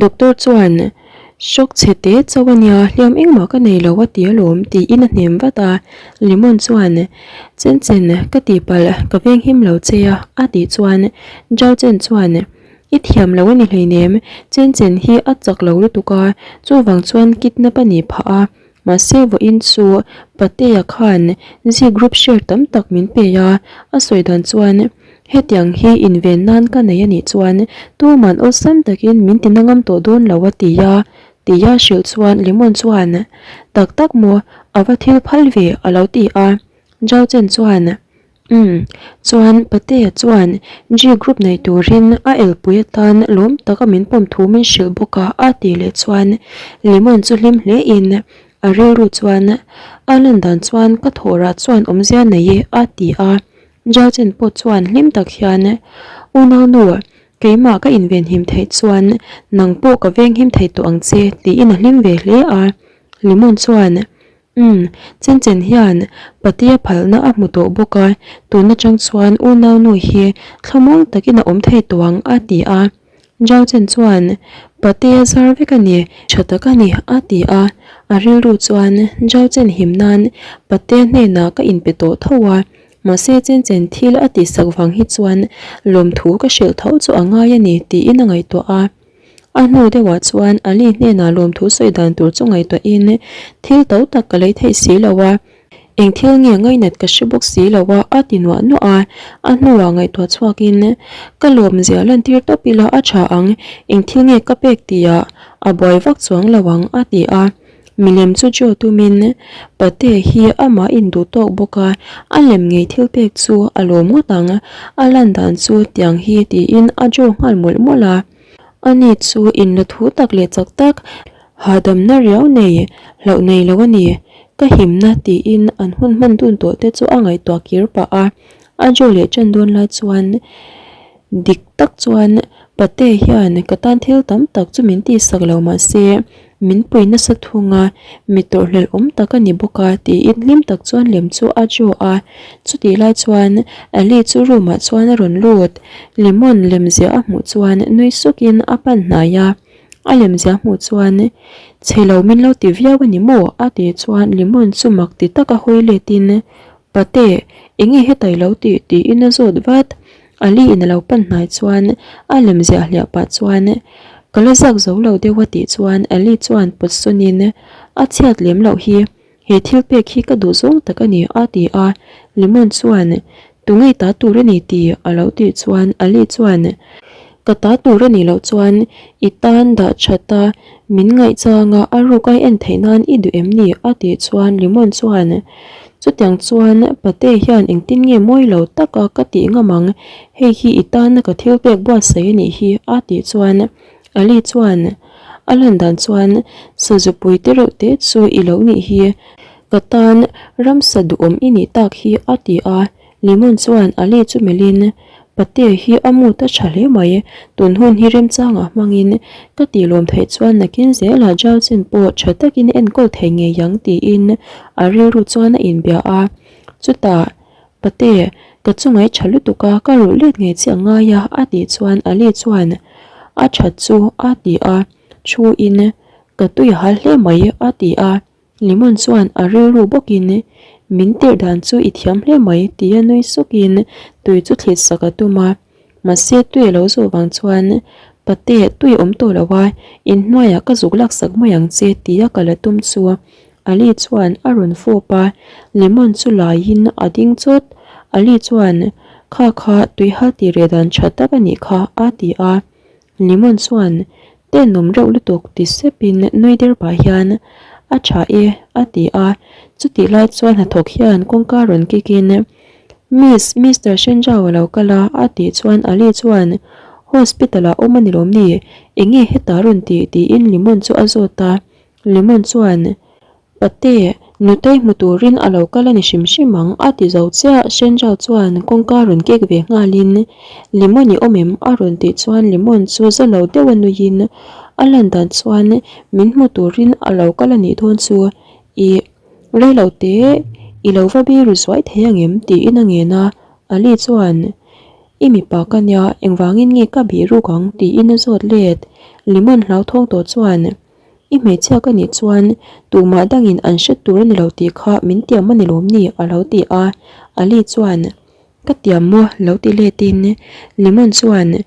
Doctor chuan, Shock chhe te chauh a nia, hliam engmah ka nei lo a ti alawm, tiin a hnem vat a. Limon chuan, Chen Chen, ka tihpalh, ka veng him lo che a, a tih chuan Zhao Chen chuan, I thiam lo a ni hleinem, Chen Chen hi a chak lo lutuk a, chuvang chuan kidnap a nih phah a, Mahse vawiin chu Patea khan Zee group share tam tak min pe a, a sawi dan chuan hetiang hi inven nan ka nei a nih chuan tuman awlsam takin min ti na ngam tawh dawn lo a ti a, tia hrilh chuan Lemon chuan tak tak maw a va thil phal ve a lo ti a, Zhao Chen chuan Umm, chuan Patea chuan G group nei turin a elpui atan lawm taka min pawm thu min hrilh bawk a a tih leh chuan Lemon chu hlim hle in a rilru chuan a lan dan chuan ka thawhrah chuan awmzia nei e a ti a. Zhao Chen pawh chuan hlim tak hian Unaunu, keimah ka invenhim theih chuan nang pawh ka venghim thei tawh ang che tiin a hlim ve hle a. Lemon chuan Umm, chen chen hian Patea phalna a hmu tawh bawk a, tun atang chuan unau nu hi thlamuang takin a awm thei tawh ang a ti a. Zhao Chen chuan, Patea zar vek a ni, tha tak a ni a ti a. A rilru chuan Zhao Chen him nan Patea hnenah ka inpe tawh tho a, mahse chen chen thil a tihsak vang hi chuan lawmthu ka hrilh tho chu a ngai a ni tiin a ngaihtuah a. A hnu deuhah chuan Ali hnenah lawmthu sawi dan tur chu ngaihtuahin thil to tak ka lei theih si lo a, eng thil nge ngainat ka hre bawk si lo a, a ti nuah nuah a. A hnuah ngaihtuah chhuakin ka lawmzia lantir tawp ila a tha ang, eng thil nge ka pek tihah a buai vak chuang lo ang, a ti a. Milem chu Joe tumin Pate hi amah induh tawk bawk a, a lem ngei thil pek chu a lawm ngawt ang, a lan dan chu tiang hi tiin a Joe nghal mawlh mawlh a. Ani chu inla thu tak leh chak tak, hahdamna riau nei, hlauh nei lo a ni, ka himna tiin an hun hman dun tawh te chu a ngaihtuah kir pah a. A Joe leh ṭan dawn lai chuan dik tak chuan Pate hian ka tan thil tam tak chu min tihsak lo mahse min pui nasa thung a, mi tawrhhlelh awm tak a ni bawk a tiin hlim tak chuan lem chu a draw a. Chutih lai chuan Ali chu room ah chuan a rawn lut. Lemon lem ziah a hmuh chuan nui sukin a pan hnai a. A lem ziah hmuh chuan chhe lo min lo ti viau a ni maw? a tih chuan Lemon chu mak ti taka hawi letin Pate, enge hetai lo tih? tiin a zawt vat. Ali in a lo pan hnai chuan a lem ziah hliah pah chuan ka la zak zo lo deuh a tih chuan Ali chuan pawt sawn in a chhiat lem loh hi he thil pek hi ka duh zawng tak a ni a ti a, Lemon chuan tunge ta tur a ni tih a lo tih chuan Ali chuan ka ta tur a nih loh chuan i tan dah that a min ngaihchang a a ruk ai en theih nan i duh em ni a tih chuan Lemon chuan Chutiang chuan Pate hian engtin nge mawi lo taka ka tih ngam ang, hei hi i tana ka thil pek buatsaih a nih hi a tih chuan Ali chuan a lan dan chuan sazupui te reuh te chu i lo nih hi, ka tan ramsa duhawm i nih tak hi a ti a. Lemon chuan Ali chu melhin, Pate hi a mood a tha hle mai, tun hun hi remchangah hmangin ka tih lawm theih chuan nakin zelah Jalcin pawh tha takin enkawl thei ngei ang tiin a rilru chuan a inbia a. Chutah, Pate, ka chungaih tha lutuk a, ka ruh let ngei che a ngai a a tih chuan Ali chuan a that chu a ti a, thu in ka tui hal hle mai a ti a. Lemon chuan a rilru bawkin, Min tirh dan chu i thiam hle mai, tia nui sukin tui chu thlit sak a tum a. Mahse tui a lo zawh vang chuan, Pate, tui awm tawh lo a, inhnuaiah ka zuk lak sak mai ang che, tia kal a tum chu Ali chuan a rawn fawp a, Lemon chu laiin a ding chawt. Ali chuan, Kha kha tui hal tih reh dan tha tak a nih kha, a ti a. Lemon chuan tenawm reuh lutuk ti sepin nui der pah hian a tha e a ti a, chutih lai chuan hnathawk hian kawngka rawn kik in Miss, Mister Shenjao a lo kal a a tih chuan Ali chuan Hospital ah awm a ni lawm ni, enge hetah rawn tih tiin Lemon chu a zawt a, Lemon chuan Pate, Nutei hmu turin a lo kal a ni hrim hrim ang, a ti zo chiah. Shenjao chuan kawngka rawn kek ve nghalin, Lemon i awm em? a rawn tih chuan Lemon chu za lo deuh a nuiin a lan dan chuan min hmu turin a lo kal a nih dawn chu. Ih, rei lo te i lo va biru zuai thei ang em? tiin a ngen a, Ali chuan I mipa ka nia, engvangin nge ka bih ruk ang? tiin a zawt let. Lemon hlauthawng tawh chuan. I hmeichhia ka nih chuan tumah dangin an hre tur a ni lo tih kha min tiam a ni lawm ni? a lo ti a. Ali chuan, Ka tiam maw? lo ti letin Lemon chuan,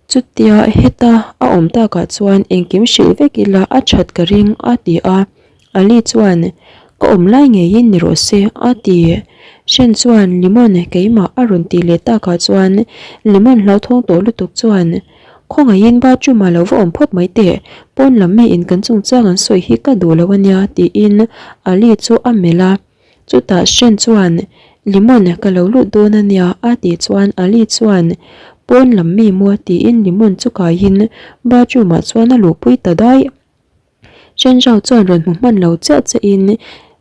Chutia heta a awm takah chuan engkim hrilh vek ila a that ka ring a ti a. Ali chuan, Ka awm lai ngeiin ni rawh se, a ti. Shen chuan, Limon, keimah a rawn tih leh takah chuan Limon hlauthawng tawh lutuk chuan, Khawngaihin bathroom-ah lo va awm phawt mai teh, pawn lam miin kan chungchang an sawi hi ka duh lo a nia, tiin Ali chu a melh a. Chutah Shen chuan, Limon, ka lo lut dawn a nia, a tih chuan Ali chuan, Pawn lam mi maw? tiin Limon chu kaiin bathroom-ah chuan a luhpui ta daih. Shenjao chuan rawn hmu hman lo chiah che in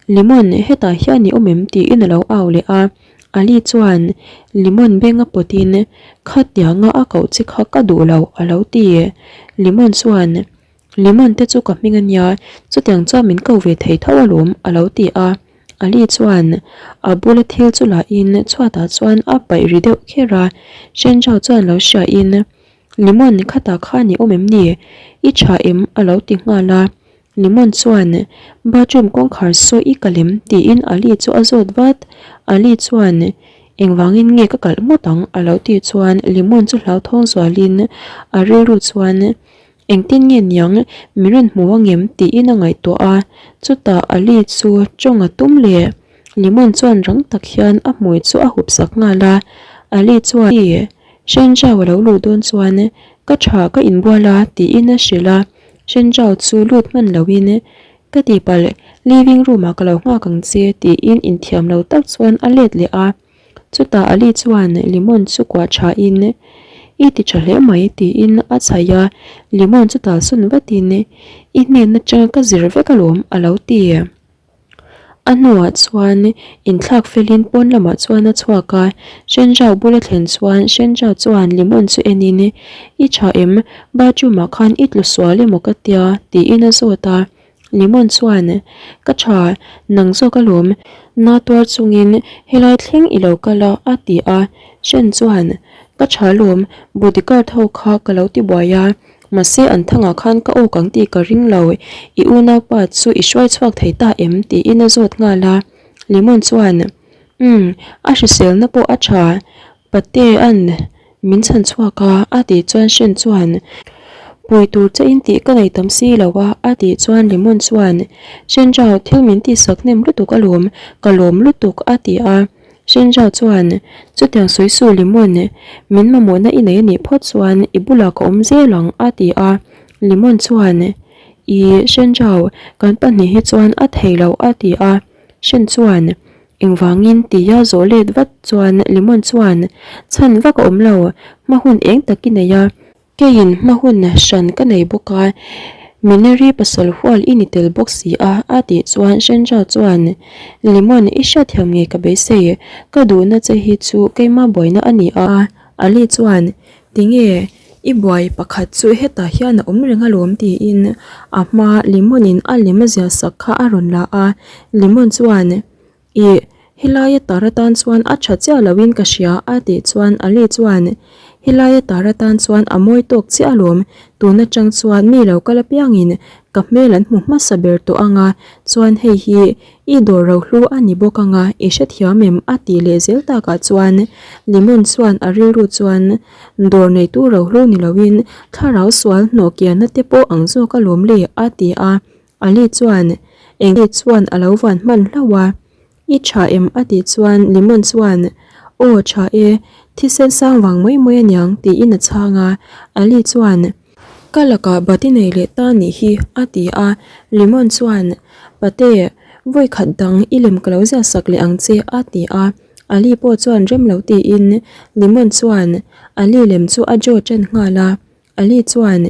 Limon hetah hian i awm em tiin a lo au leh a, Ali chuan Limon beng a pawt in khatianga a koh che kha ka duh lo a lo ti. Limon chuan Limon te chu ka hming a nia chutiang chuan min ko ve thei tho alawm a lo ti a, Ali chuan a bula thil chu lah in chhuatah chuan a paih ri deuh kher a, Shenjao chuan lo hria in Limon khatah khan i awm em ni? I tha em? a lo ti nghal a. Limon chuan, Bathroom kawngkhar saw i kalh em? tiin Ali chu a zawt vat. Ali chuan, Engvangin nge ka kalh ngawt ang? a lo tih chuan Limon chu hlauthawng zualin a rilru chuan, Engtin nge niang min rawn hmu angem? tiin a ngaihtuah a. Chutah Ali chu tawng a tum leh. Limon chuan rang tak hian a hmui chu a hup sak nghal a. Ali chuan, Shenjao a lo luh dawn chuan ka tha ka inbual a tiin a hrilh a, Shenjao chu lut hman loin ka tihpalh living room ah ka lo nghak ang che tiin inthiam lo tak chuan a let leh a, chutah Ali chuan Limon chu kuah tha in i ti tha hle mai tiin a chhaih a, Limon chu talsawn vatin i hnen atanga ka zir vek alawm a lo ti. A hnuah chuan inthlak felin pawn lamah chuan a chhuak a, Shenjao bula thlen chuan Shenjao chuan Limon chu enin, I tha em? Bathroom ah khan i tlu sual emaw ka tia? tiin a zawt a. Limon chuan, Ka tha, nang zawk alawm, na tuar chungin helai thleng i lo kal a a ti a. Shen chuan, Ka tha alawm, bodyguard ho kha ka lo ti buai a. Mahse an thangah khan ka awk ang tih ka ring lo, i unaupa chu i hruai chhuak thei ta em? tiin a zawt nghal a. Lemon chuan, Umm, a hriselna pawh a tha, Patea'n min chhan chhuak a, a tih chuan Shen chuan, Pui tur che in tih ka nei tam si lo a, a tih chuan Lemon chuan, Shen Zhao thil min tihsak hnem lutuk alawm, ka lawm lutuk, a ti a. Shenja chuan, Chutiang sawi su Limon, min mamawhna i nei a nih phawt chuan i bulah ka awm zel ang, a ti a. Limon chuan, I, Shenjao, kan pahnih hi chuan a thei lo, a ti a. Shen chuan, Engvangin? tia zawh let vat chuan Limon chuan, Chhan vak a awm lo, hma hun eng tak i nei a. Keiin hma hun hran ka nei bawk a, Minari pasal hual i ni tel bawk si a, a tih chuan Shenja chuan, Lemon, i hriatthiam nge ka beisei, ka duhna che hi chu keima buaina a ni a. Ali chuan, Tinge, i buai pakhat chu hetah hian a awm reng alawm tiin a hma Lemon-in a lem a ziah sak kha a rawn la a, Lemon chuan, Ih, helaia tar atan chuan a tha chiah loin ka hria a tih chuan Ali chuan, Helaia tar atan chuan a mawi tawk chiah alawm, tun atang chuan mi lo kal apiangin ka hmel an hmu hmasa ber tawh ang a, chuan hei hi i dawr rohlu a ni bawk ang a, i hrethiam em? a tih leh zel takah chuan Limon chuan a rilru chuan dawr neitu rohlu ni loin thlarau sual hnawh kianna te pawh ang zawk alawm le a ti a. Ali chuan eng nge chuan a lo van hman hlauh a, I tha em? a tih chuan Limon chuan Aw tha e, thisen sang vang mai mai aniang tiin a chhang a, Ali chuan Ka lakah bati nei leh ta nih hi a ti a, Limon chuan Pate, vawi khat dang i lem ka lo ziah sak leh ang che a ti a, Ali pawh chuan rem lo tiin Limon chuan Ali lem chu a draw tan nghal a. Ali chuan,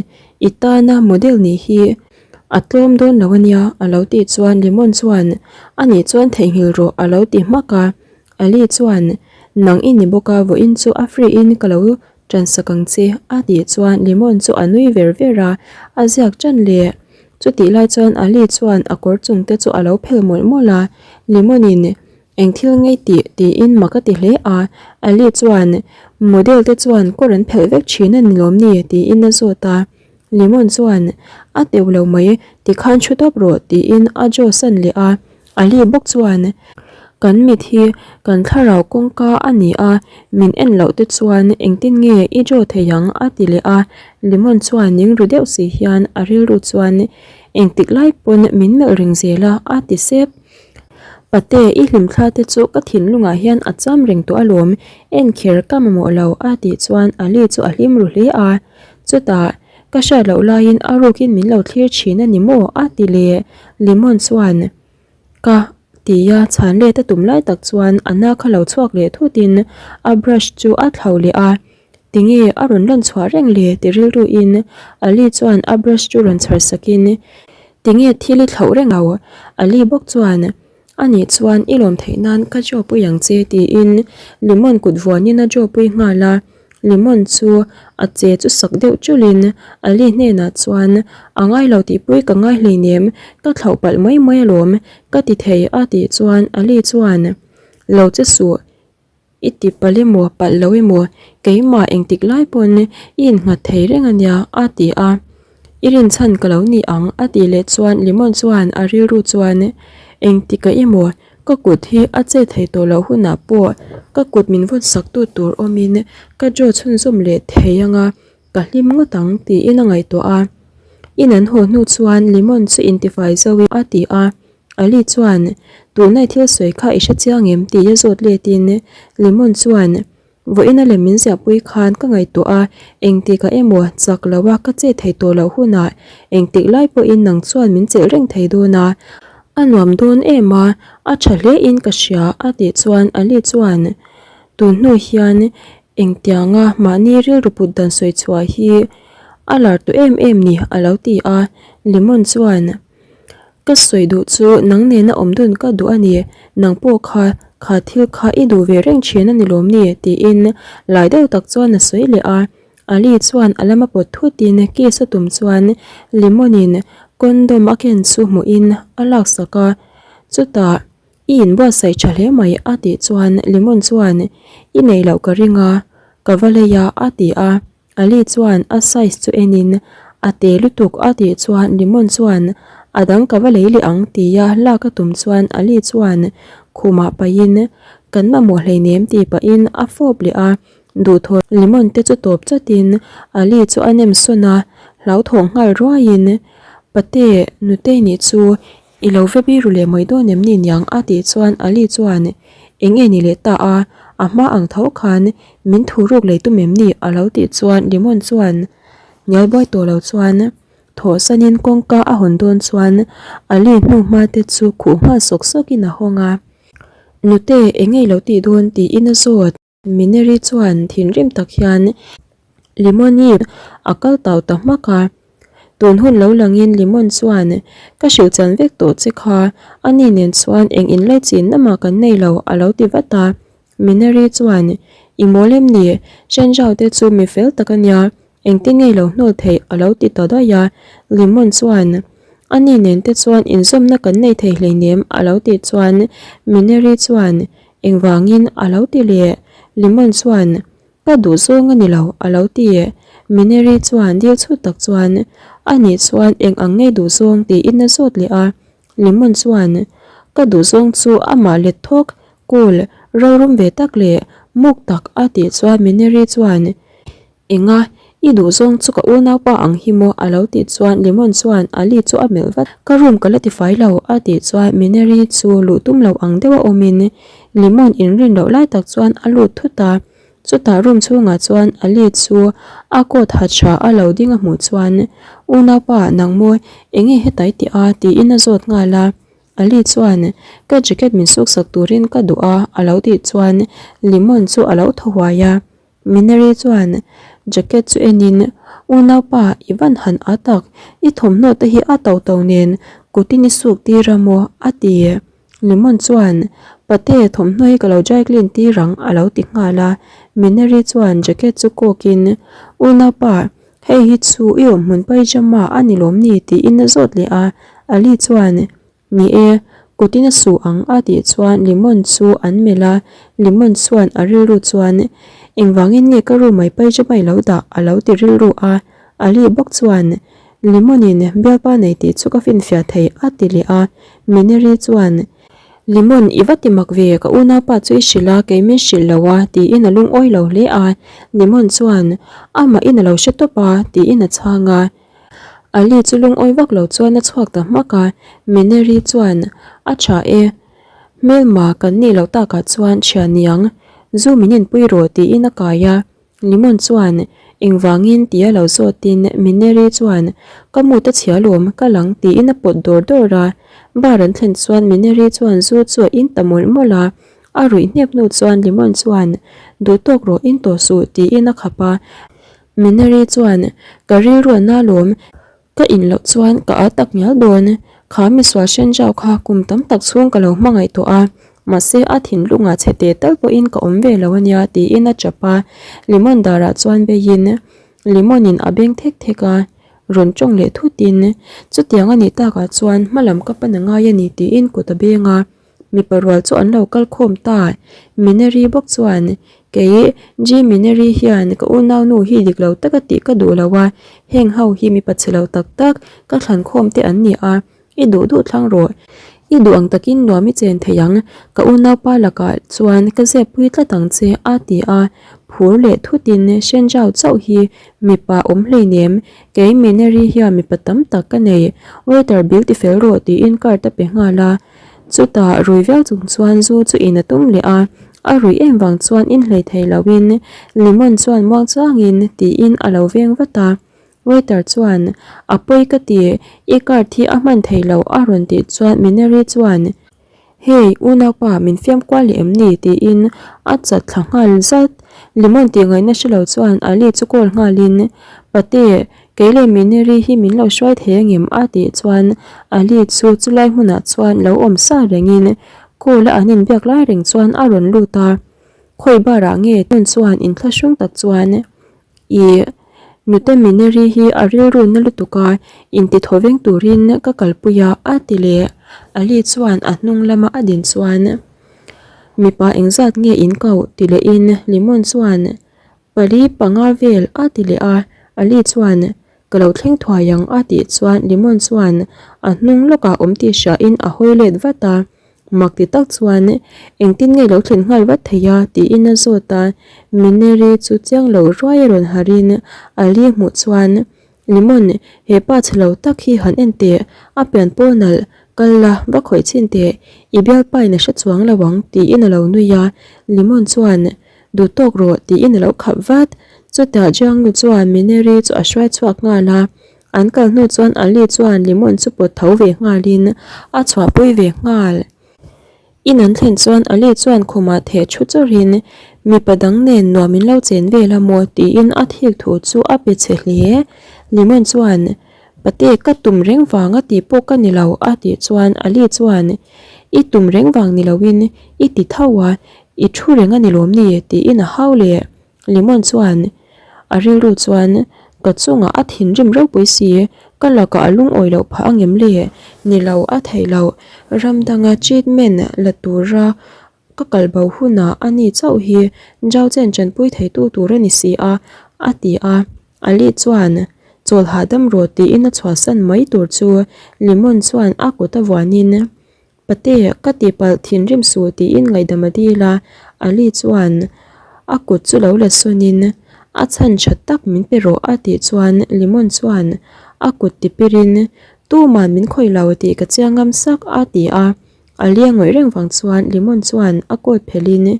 I tana model nih hi A tlawm dawn lo ania a lo tih chuan Lemon chuan a nih chuan theihnghilh rawh a lo ti hmak a. Ali chuan nang i ni bawk a vawiin chu a free in ka lo ṭan sak ang che a tih chuan Lemon chu a nui ver ver a, a ziak ṭan leh. Chutih lai chuan Ali chuan a kawr chung te chu a lo phel mawlh mawlh a, Lemon in Eng thil ngei tih tiin mak a ti hle a, Ali chuan Model te chuan kawr an phelh vek thin a ni lawm ni? tiin a zawt a. Lemon chuan A teuh lo mai, tikhan thu tawp rawh tiin a jaw san leh a. Ali bawk chuan Kan mit hi kan thlarau kawngka a ni a, min en loh te chuan engtin nge i jaw thei ang? a ti leh a. Lemon chuan ning ru deuh si hian a rilru chuan Engtik lai pawn min melh reng zel a a ti sep. Pate, i hlimthla te chu ka thinlungah hian a cham reng tawh alawm, en kher ka mamawh lo a tih chuan Ali chu a hlim ru hle a. Chutah, ka hriat loh laiin a rukin min lo thlir thin a ni maw? a ti leh. Lemon chuan, Ka tia chhan let a tum lai tak chuan a na kha lo chhuak leh thutin a brush chu a thlauh leh a. Tinge a rawn lan chhuah reng le ti rilruin Ali chuan a brush chu rawn chhar sakin Tinge thil i thlauh reng lo? Ali bawk chuan Anih chuan i lawm theih nan ka draw pui ang che tiin lemon kut vuanin a draw pui nghal a, lemon chu a che chu sak deuh chulin Ali hnenah chuan A ngai lo tihpui ka ngai hleinem ka thlauh palh mai mai alawm ka ti thei a tih chuan Ali chuan Lo che suh I ti palh emaw palh lo emaw keimah engtik lai pawn i innghat thei reng a nia a ti a. I rinchhan ka lo ni ang a tih leh chuan Lemon chuan a rilru chuan engtikah emaw ka kut hi a che thei tawh loh hunah pawh ka kut min vawn sak tu tur awmin ka draw chhunzawm leh thei anga ka hlim ngawt ang tiin a ngaihtuah a. In an haw hnu chuan Lemon chu intifai zo in a ti a. Ali chuan, Tuna i thil sawi kha i hre chiang em? tih a zawt letin Lemon chuan, Vawiin a lem min ziahpui khan ka ngaihtuah a, engtikah emaw chak lo a ka chet thei tawh loh hunah engtik lai pawhin nang chuan min chelh reng thei dawn a, a nuam dawn em a, a tha hle in ka hria a tih chuan Ali chuan, Tun hnu hian engtianga mahni rilru put dan sawi chhuah hi a lar tawh em em ni a lo ti a, Lemon chuan, Ka sawi duh chu nang nena awm dun ka duh a ni, nang pawh kha kha thil kha i duh ve reng thin a ni lawm ni? tiin lai deuh tak chuan a sawi leh a. Ali chuan a lama pawt thutin kiss a tum chuan Lemon in condom a ken chu hmuhin a laksak a, chutah I inbuatsaih tha hle mai a tih chuan Lemon chuan I nei loh ka ring a, ka va lei a a ti a. Ali chuan a size chu enin a te lutuk a tih chuan Lemon chuan a dang ka va lei leh ang tia lak a tum chuan Ali chuan khumah pahin kan mamawh hleinem tih pahin a fawp leh a, duhthawh Lemon te chu tawp chatin Ali chu a nem sawn a, hlauthawng nghal ruaiin Pate nutei nih chu I lo va biru leh mai dawn em ni niang a tih chuan Ali chuan Eng nge ni leh ta a, a hma ang tho khan min thu ruk lei tum em ni a lo tih chuan Lemon chuan hnial buai tawh lo chuan thawhsanin kawngka a hawn dawn chuan Ali hnu hma te chu khuh nghal sawk sawkin a hawng a, Nute eng nge i lo tih dawn tiin a zawt. Mineri chuan thinrim tak hian Limoni a kal tau ta hmak a, tun hun lo langin Limon chuan ka hrilh chan vek tawh che kha, ani nen chuan eng inlaichin namah kan nei lo a lo ti vat a. Mineri chuan i mawl em ni, Shenjao te chu mi fel tak a nia, engtin nge lo hnawl theih a lo ti ta daih a. Limon chuan ani nen te chuan inzawmna kan nei thei hleinem a lo tih chuan Mineri chuan Engvangin a lo ti leh? Lemon chuan, Ka duh zawng a ni lo, a lo ti. Mineri chuan dil chhut tak chuan, A nih chuan eng ang ngei duh zawng tiin a zawt leh a. Lemon chuan, Ka duh zawng chu amah let thawk, cool, rorum ve tak leh muk tak a tih chuan Mineri chuan, Enga, i duh zawng chu ka unaupa ang hi maw? a lo tih chuan Lemon chuan Ali chu a melh vat. Ka room ka la tifai lo, a tih chuan Mineri chu luh tum lo ang deuh a awmin Lemon inrin loh lai tak chuan a lut thut a. Chutah room chhungah chuan Ali chu a coat ha tha a lo ding a hmuh chuan, Unaupa, nang maw, enge hetai tih a? tiin a zawt nghal a. Ali chuan, Ka jacket min suksak turin ka duh a, a lo tih chuan Lemon chu a lo thaw huai a. Minari chuan jacket chu enin Unaupa, i van han a tak, i thawmhnaw te hi a to to nen kutin i suk tir a maw? a ti. Lemon chuan, Pate, thawmhnaw hi ka lo dry clean tir ang, a lo ti nghal a. Mineri chuan jacket chu kawkin, Unaupa, hei hi chu i awmhmun pyjama a ni lawm ni? tiin a zawt leh a. Ali chuan, Ni e, kutin a su ang a tih chuan Lemon chu an melh a, Lemon chuan a rilru chuan, Engvangin nge ka room mai pyjama i lo dah? a lo ti rilru a. Ali bawk chuan, Lemon-in bialpa nei tih chu ka finfiah thei a ti leh a. Mineri chuan, Lemon, i va ti mak ve, ka unaupa chu i hrilh a, kei min hrilh lo a, tiin a lungawi lo hle a. Lemon chuan, Amahin a lo hre tawp a, tiin a chhang a. Ali chu lungawi vak lo chuan a chhuak ta hmak a, Mineri chuan, A tha e, hmelma kan nih loh takah chuan thian niang, zu min inpui rawh tiin a kai a. Limon chuan, Engvangin? tia lo zawtin Mineri chuan, Ka mut a chhia lawm, ka lang tiin a pawt dawr dawr a. Bar an thlen chuan Mineri chuan zu chu a in ta mawlh mawlh a. A ruih hnep hnu chuan Limon chuan, Duh tawk rawh, in tawh suh tiin a khap a. Minari chuan, Ka rilru a na lawm, ka in loh chuan ka a tak ngial dawn. Kha misual Shenjao kha kum tam tak chhung ka lo hmangaih tawh a, mahse a thinlungah chhe teh tal pawhin ka awm ve lo ania tiin a chap a. Limon darah chuan beiin Limon-in a beng thek thek a, rawn tawng leh thutin, Chutiang a nih takah chuan hmalam ka pan a ngai a ni tiin kut a beng a. Mipa rual chu an lo kal khawm ta. Mineri bawk chuan, Kei, G Mineri hian ka unaunu hi dik lo taka tih ka duh lo a, heng ho hi mipa chhe lo tak tak ka thlan khawm te an ni a, i duh duh thlang rawh. I duh ang takin nuam i chen thei ang, ka unaupa lakah chuan ka zep pui tlat ang che, a ti a. Phur leh thutin Shenjao chauh hi mipa awm hleinem, kei Mineri hian mipa tam tak ka nei, waiter bill tifel rawh tiin card a pe nghal a. Chutah rui viau chung chuan zu chu in a tum leh a, a ruih em vang chuan in hlei thei loin Lemon chuan muang chuangin tiin a lo veng vat a. Waiter chuan, A pawi ka ti, i card hi a hman thei lo a rawn tih chuan Mineri chuan, Hey, unaupa min fiam kual leh em ni? tiin a chat thla nghal zat. Lemon tih ngaihna hre lo chuan Ali chu call nghalin, Pate, Kei leh Mineri hi min lo hruai thei angem? a tih chuan Ali chu chulai hmunah chuan lo awm sa rengin call a an inbiak lai reng chuan a rawn lut a. Khawi barah nge tun chuan inthlahrung tak chuan I nute Mineri hi a rilru na lutuk a, intithaw veng turin ka kalpui a a ti leh. Ali chuan a hnung lama a din chuan Mipa engzat nge in koh? ti lehin Limon chuan Pali panga vel a ti leh a, Ali chuan, Ka lo thleng thuai ang a tih chuan Limon chuan a hnung lawkah awm tih hriain a hawi let vat a, mak ti tak chuan, Engtin nge lo thlen nghal vat thei a? tiin a zawt a, Mineri chu chiang lo ruai a rawn harhin Ali hmuh chuan, Limon, he pa chhe lo tak hi han en teh, a pian pawl nalh, kal la, va khawih chhin teh, i bialpa in a hre chuang lo ang tiin a lo nui a, Limon chuan, Duh tawk rawh tiin a lo khap vat. Chutah Jiangnu chuan Mineri chu a hruai chhuak nghal a, an kal hnu chuan Ali chuan Limon chu pawt tho ve nghalin a chhuahpui ve nghal. In an thlen chuan Ali chuan khumah theh thu chawrhin mipa dang nen nuam in lo chen vel a maw tiin a thik thu chu a pe chhe hle. Limon chuan, Pate ka tum reng vang a tih pawh ka ni lo a tih chuan Ali chuan, I tum reng vang ni loin i ti tho a, I thu reng a ni lawm ni? tiin a hau leh. Limon chuan a rilru chuan, Ka chungah a thinrim ropui si, ka lakah a lungawi loh phah angem le? Ni lo, a theih loh. Ram danga treatment la tura ka kal bo hunah a ni chauh hi Zhao Chen tanpui theitu tur a ni si a, a ti a. Ali chuan, Chawl hahdam rawh tiin a chhuahsan mai tur chu Limon chuan a kut a vuanin, Pate, ka tihpalh thinrim suh tiin ngaihdam a dil a, Ali chuan a kut chu lo la sawnin a chhan tha tak min pe rawh a tih chuan Limon chuan a kut tipirin tuman min khawih lo tih ka chiang ngam sak a ti a, Ali a ngawih reng vang chuan Limon chuan a coat phelhin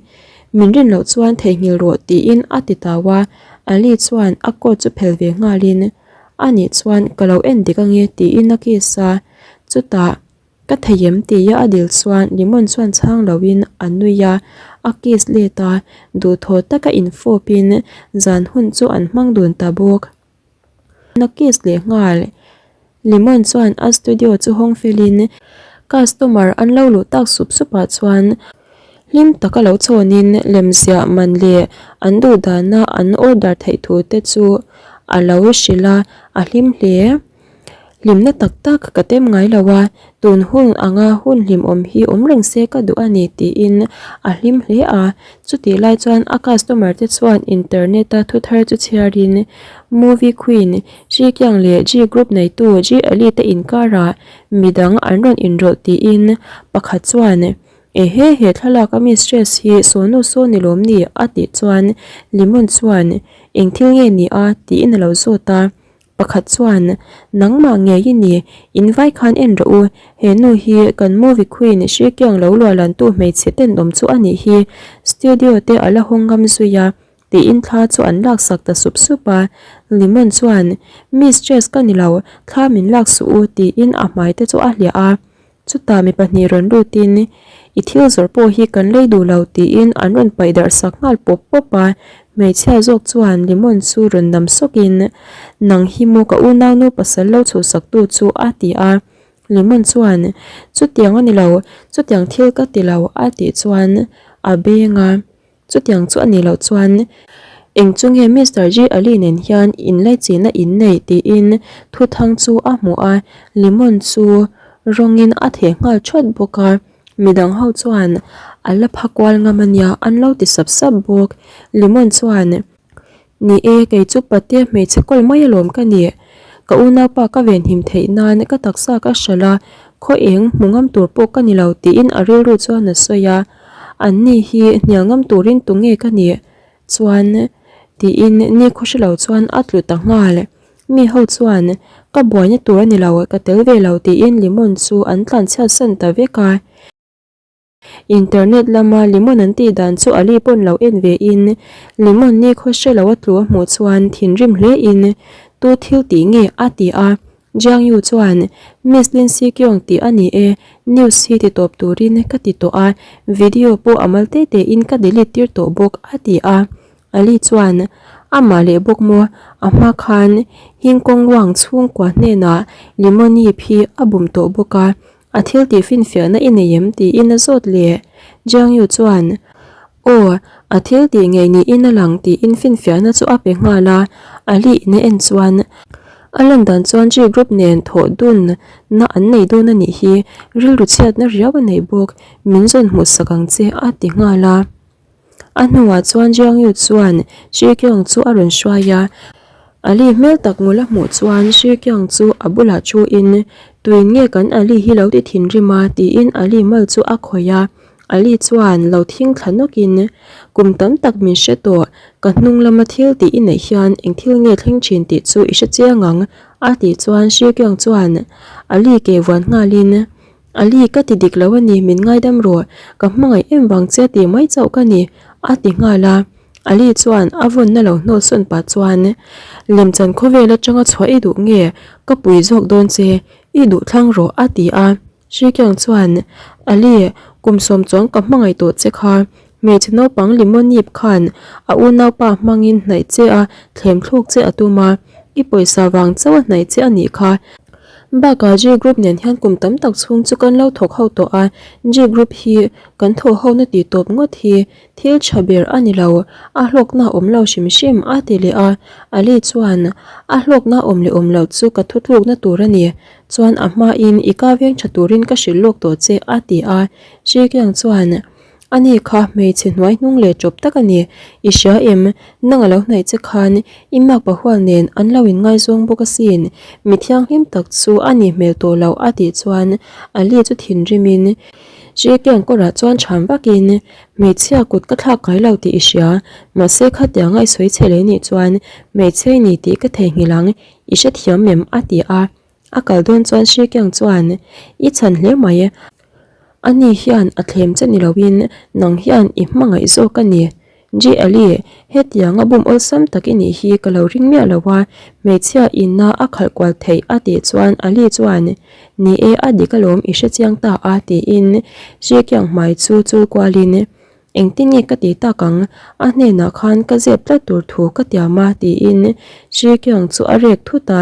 min rin loh chuan theihnghilh rawh tiin a ti tau a, Ali chuan a coat chu phel ve nghalin a nih chuan ka lo en dik ange tiin a kiss a, chutah. Ka thei em tia a dil chuan Limon chuan chhang loin a nui a, a kiss let a, duhthawh taka infawpin zan hun chu an hmang dun ta bawk. Na kiss leh nghal. Lemon chuan a studio chu hawng felin customer an lo luh tak sup sup ah chuan hlim taka lo chhawnin lemziah man leh an duh dana an order theih thu te chu a lo hrilh a, a hlim hle. Hlimna tak tak ka tem ngai lo a, tun hun anga hun hlimawm hi awm reng se ka duh a ni tiin a hlim hle a. Chutih lai chuan a customer te chuan internet a thuthar chu chhiarin Movie Queen Ji Kyung leh Ji Group neitu Ji Ali te inkarah midang an rawn inrawlh tiin pakhat chuan Ehe he thlalak a mistress hi sawnu saw ni lawm ni? a tih chuan Limon chuan Eng thil nge ni a? tiin a lo zawt a. Pakhat chuan, Nangmah ngei i ni, in vai khan en rawh u, he nu hi kan movie queen Hrikiang lo luahlantu hmeichhe tenawm chu a nih hi, studio te a la hawng ngam zui a, tiin thla chu an laksak ta sup sup a. Limon chuan, Mistress ka ni lo, thla min lak suh u, tiin a hmai te chu a hliah a. Chutah mi pahnih rawn lutin, I thil zawrh pawh hi kan lei duh lo tiin an rawn paih darh sak nghal pawp pawp a. Hmeichhia zawk chuan lemon chu rawn nam sawkin, Nang hi maw ka unaunu pasal lo chhuhsaktu chu a ti a. Lemon chuan, Chutiang a ni lo, chutiang thil ka ti lo a tih chuan a beng a. Chutiang chu a nih loh chuan eng chu nge Mister G Ali nen hian inlaichinna in nei tiin thuthang chu a hmuh a, lemon chu rawngin a theh nghal thawt bawk a, midang ho chuan a la pha kual ngam a nia an lo ti sap sap bawk. Lemon chuan. Ni e, kei chu patea hmeichhe kawl mai alawm ka ni. Ka unaupa ka venhim theih nan ka taksa ka hralh a, khaw eng hmu ngam tur pawh ka ni lo tiin a rilru chuan a sawi a. An ni hi hnial ngam turin tunge ka nih chuan tiin ni khaw hre lo chuan a tlu ta nghal. Mi ho chuan ka buaina tur a ni lo, ka tel ve lo tiin Limon chu an tlanchhiat san ta vek a. Internet lama lemon an tih dan chu Ali pawn lo en ve in lemon ni khaw hre lo a tlu a hmuh chuan thinrim hle in tu thil tih nge a ti a, Jiang Yu chuan Miss Lin Si Kyung tih a ni e, news hi ti tawp turin ka ti tawh a, video pawh a mal te te in ka delete tir tawh bawk a ti a, Ali chuan amah leh bawk maw a hma khan Hing Kong Wang chhungkua hnenah lemon yip hi a bum tawh bawk a, A thil tih finfiahna i nei em tiin a zawt leh. Jiang Yu chuan, Aw, a thil tih ngei niin a lang tiin finfiahna chu a pe nghal a, a lih in a en chuan a lan dan chuan G group nen thawh dun na an nei dawn a nih hi, rilru chhiatna riau a nei bawk, min zawn hmuh sak ang che a ti nghal a. A hnuah chuan Jiang Yu chuan Shi Qiang chu a rawn hruai a, Ali hmel tak ngul a hmuh chuan Shi Qiang chu a bulah thu in, Tuin nge kan Ali hi lo ti thinrim a? tiin Ali mal chu a khawih a. Ali chuan lo thing thla nawk in, Kum tam tak min hre tawh, ka hnung lama thil tih i neih hian eng thil nge thleng thin tih chu i hre chiang ang, a tih chuan Shi Qiang chuan Ali ke vuan nghal in, Ali, ka ti dik lo a ni, min ngaidam rawh, ka hmangaih em vang che tih mai chauh ka ni, a ti nghal a. Ali chuan a vawnna lo hnawl sawn pah chuan, Lemchan khawvel atanga chhuah i duh nge, ka pui zawk dawn che, i duh thlang rawh, a ti a. Hrikiang chuan, Ali, kum sawm chuang ka hmangaih tawh che kha, hmeichhe naupang Limonip khan a unaupa hmangin hnaih che a thlem thluk che a tum a, i pawisa vang chauh a hnaih che a nih kha, Bakah G group nen hian kum tam tak chhung chu kan lo thawk ho tawh a, G group hi kan thawh hona tih tawp ngawt hi thil tha ber a ni lo, a hlawkna a awm lo hrim hrim a ti leh a, Ali chuan a hlawkna awm leh awm loh chu ka thutlukna tur a ni, chuan a hmain i ka veng tha turin ka hrilh lawk tawh che a ti a, Shi Kiang chuan Ani kha hmeichhe hnuai hnung leh tawp tak a ni. I hria em? Nang a lo hnaih che khan i mak pahual nen an lo inngaizawng bawk asin. Mi thianghlim tak chu a nih hmel tawh loh a tih chuan Ali chu thinrimin Hrikiang kawrah chuan chhan vakin Hmeichhia kut ka thlak ngai lo tih i hria. Mahse khatianga i sawi chhe leh nih chuan hmeichhe i ni tih ka theihnghilh ang. I hrethiam em? a ti a. A kal dawn chuan Hrikiang chuan I chhan hle mai. Ani hian a thlem che ni loin nang hian i hmangaih zawk a ni. G-Ali, hetianga bum awlsam tak i nih hi ka lo ring miah lo a, hmeichhia inna a khalh kual theih a tih chuan Ali chuan, Ni e, a dik alawm i hrechiang ta a tiin Hrikiang hmai chu chul kualin. Engtin nge ka ti tak ang? A hnenah khan ka zep tlat tur thu ka tiam a tiin Shi Kyung chu a rek thut a.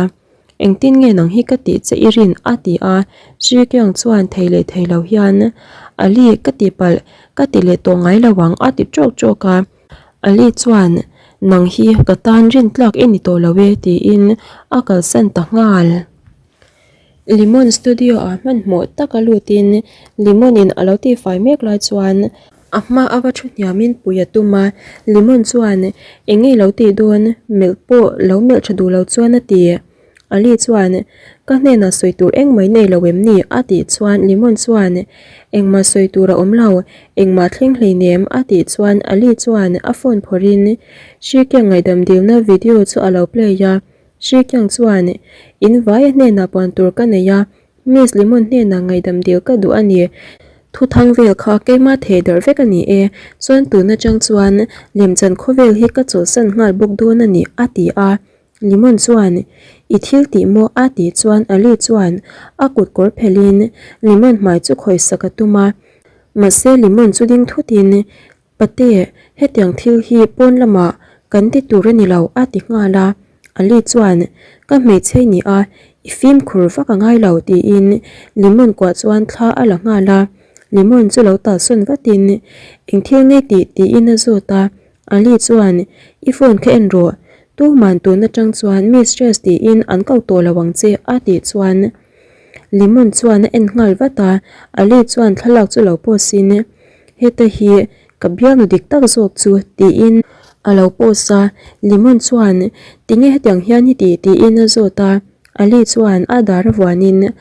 Engtin nge nang hi ka tih che i rin? a ti a. Shi Kyung chuan thei leh thei lo hian, Ali, ka ti palh, ka ti leh tawh ngai lo ang a ti ṭawk ṭawk a. Ali chuan, Nang hi ka tan rin tlak i ni tawh lo e tiin a kalsan ta nghal. Limon studio ah hmanhmawh taka lutin Limon in a lo tihfai mek lai chuan a hma a va thu hniamin pui a tum a, Limon chuan eng nge lo tih dawn melh pawh lo melh tha duh lo chuan a ti. Ali chuan ka hnenah sawi tur engmah in ei lo em ni? a tih chuan Limon chuan engmah sawi tur a awm lo, engmah thleng hleinem a tih chuan Ali chuan a phone phawrhin Hrikiang ngaihdam dilna video chu a lo play a. Hrikyang chuan, In vaia hnenah puan tur ka nei a, Miss Limon hnenah ngaihdam dil ka duh a ni. Thuthang vel kha keimah thei darh vek a ni e, chuan tun atang chuan lemchan khawvel hi ka chawlhsan nghal bawk dawn a ni, a ti a. Limon chuan, I thil tih maw? a tih chuan Ali chuan a kut kawr phelhin Limon hmai chu khawisak a tum a. Mahse Limon chu ding thutin Pate, hetiang thil hi pawn lamah kan ti tur a ni lo a ti nghal a. Ali chuan, Ka hmeichhe i ni a, i fimkhur vak a ngai lo tiin Limon kuah chuan thla a la nghal a. Limon chu lo talsawn vatin, Eng thil nge tih? tiin a zawt a. Ali chuan, I phone kha en rawh, tuman tun atang chuan mistress tiin an ko tawh lo ang che a tih chuan Limon chuan a en nghal vat a. Ali chuan thlalak chu lo post in, Heta hi ka bialnu dik tak zawk chu tiin a lo post a, Limon chuan tinge hetiang hian hi tih tiin a zawt a, Ali chuan a dar a vuanin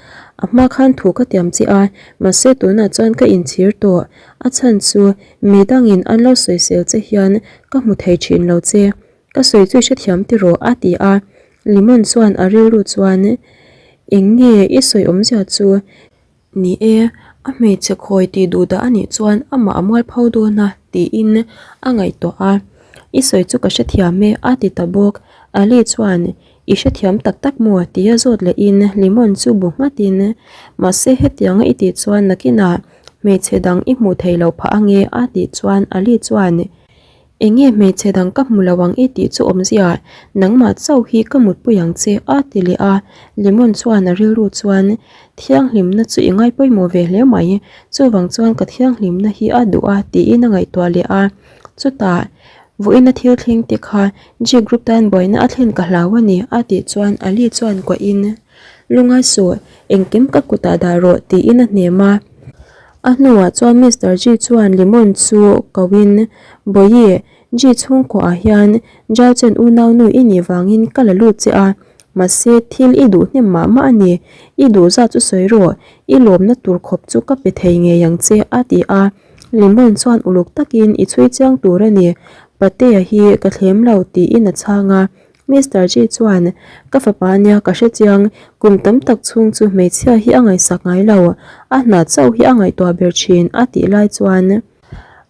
a hma khan thu ka tiam che a, mahse tunah chuan ka inchhir tawh, a chhan chu mi dangin an lo sawisel che hian ka hmu thei thin lo che, ka sawi chu i hrethiam tiraw a ti a, Limon chuan a rilru chuan eng nge i sawi awmzia chu Ni e, a hmeichhe khawi tih duh dah a nih chuan amah a mualpho dawn a tiin a ngaihtuah a. I sawi chu ka hrethiam e a ti ta bawk. Ali chuan I hrethiam tak tak maw? tia zawt lehin Limon chu bu nghatin Mahse hetianga i tih chuan nakinah hmeichhe dang i hmuh theih loh phah ange a tih chuan Ali chuan Enge hmeichhe dang ka hmu lo ang i tih chu awmzia, nangmah chauh hi ka mutpui ang che a ti leh a, Lemon chuan a rilru chuan thianghlimna chu i ngai pawimawh ve hle mai, chuvang chuan ka thianghlimna hi a duh a tiin a ngaihtuah leh a, chutah vawiina thil thleng te kha G group tan buaina a thlen ka hlau a ni a tih chuan Ali chuan kuahin lungai suh engkim ka kutah dah rawh tiin a hnem a. A hnuah chuan Mister Ji chuan Limon chu koin, Bawihi, Ji chhungkuaah hian Jao Chen unaunu i nih vangin ka la lut che a, mahse thil i duh hnem mah mah a ni, i duh zat chu sawi rawh, i lawmna tur khawp chu ka pe thei ngei ang che a ti a. Limon chuan uluk takin i chhui chiang tur a ni, Patea hi ka thlem lo tiin a chhang a. Mister Ji chuan, Ka fapa nia ka hre chiang, kum tam tak chhung chu hmeichhia hi a ngaihsak ngai lo, a hna chauh hi a ngaihtuah ber thin a tih lai chuan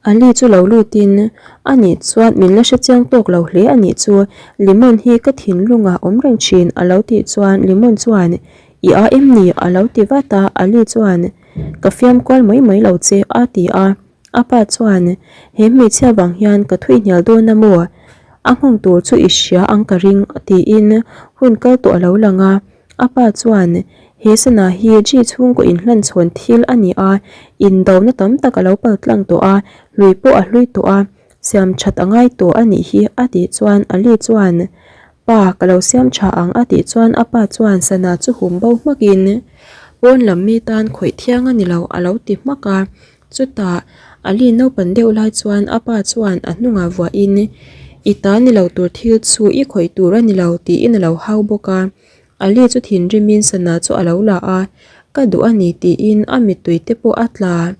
Ali chu lo lutin, A nih chuan min la hre chiang tawk lo hle a nih chu, Limon hi ka thinlungah awm reng thin a lo tih chuan Limon chuan, I a em ni? a lo ti vat a, Ali chuan, Ka fiam kual mai mai lo che a ti a. A pa chuan, He hmeichhia vang hian ka thui hnial dawn a maw? A nghawng tur chu i hria ang ka ring, tiin hun kal tawh a lo lang a. A pa chuan, He sana hi Ji chhungkaw inhlanchhawn thil a ni a, indona tam tak a lo pal tlang tawh a, hlui pawh a hlui tawh a, siam that a ngai tawh a nih hi, a tih chuan Ali chuan, Pa, ka lo siam tha ang, a tih chuan a pa chuan sana chu hum bo hmakin, Pawn lam mi tan khawih thiang a ni lo, a lo ti hmak a. Chutah, Ali naupan deuh lai chuan a pa chuan a hnungah vuahin, I ta ni lo tur thil chu i khawih tur a ni lo tiin a lo hau bawk a. Ali chu thinrimin sana chu a lo la a, Ka duh a ni tiin a mittui te pawh a tla.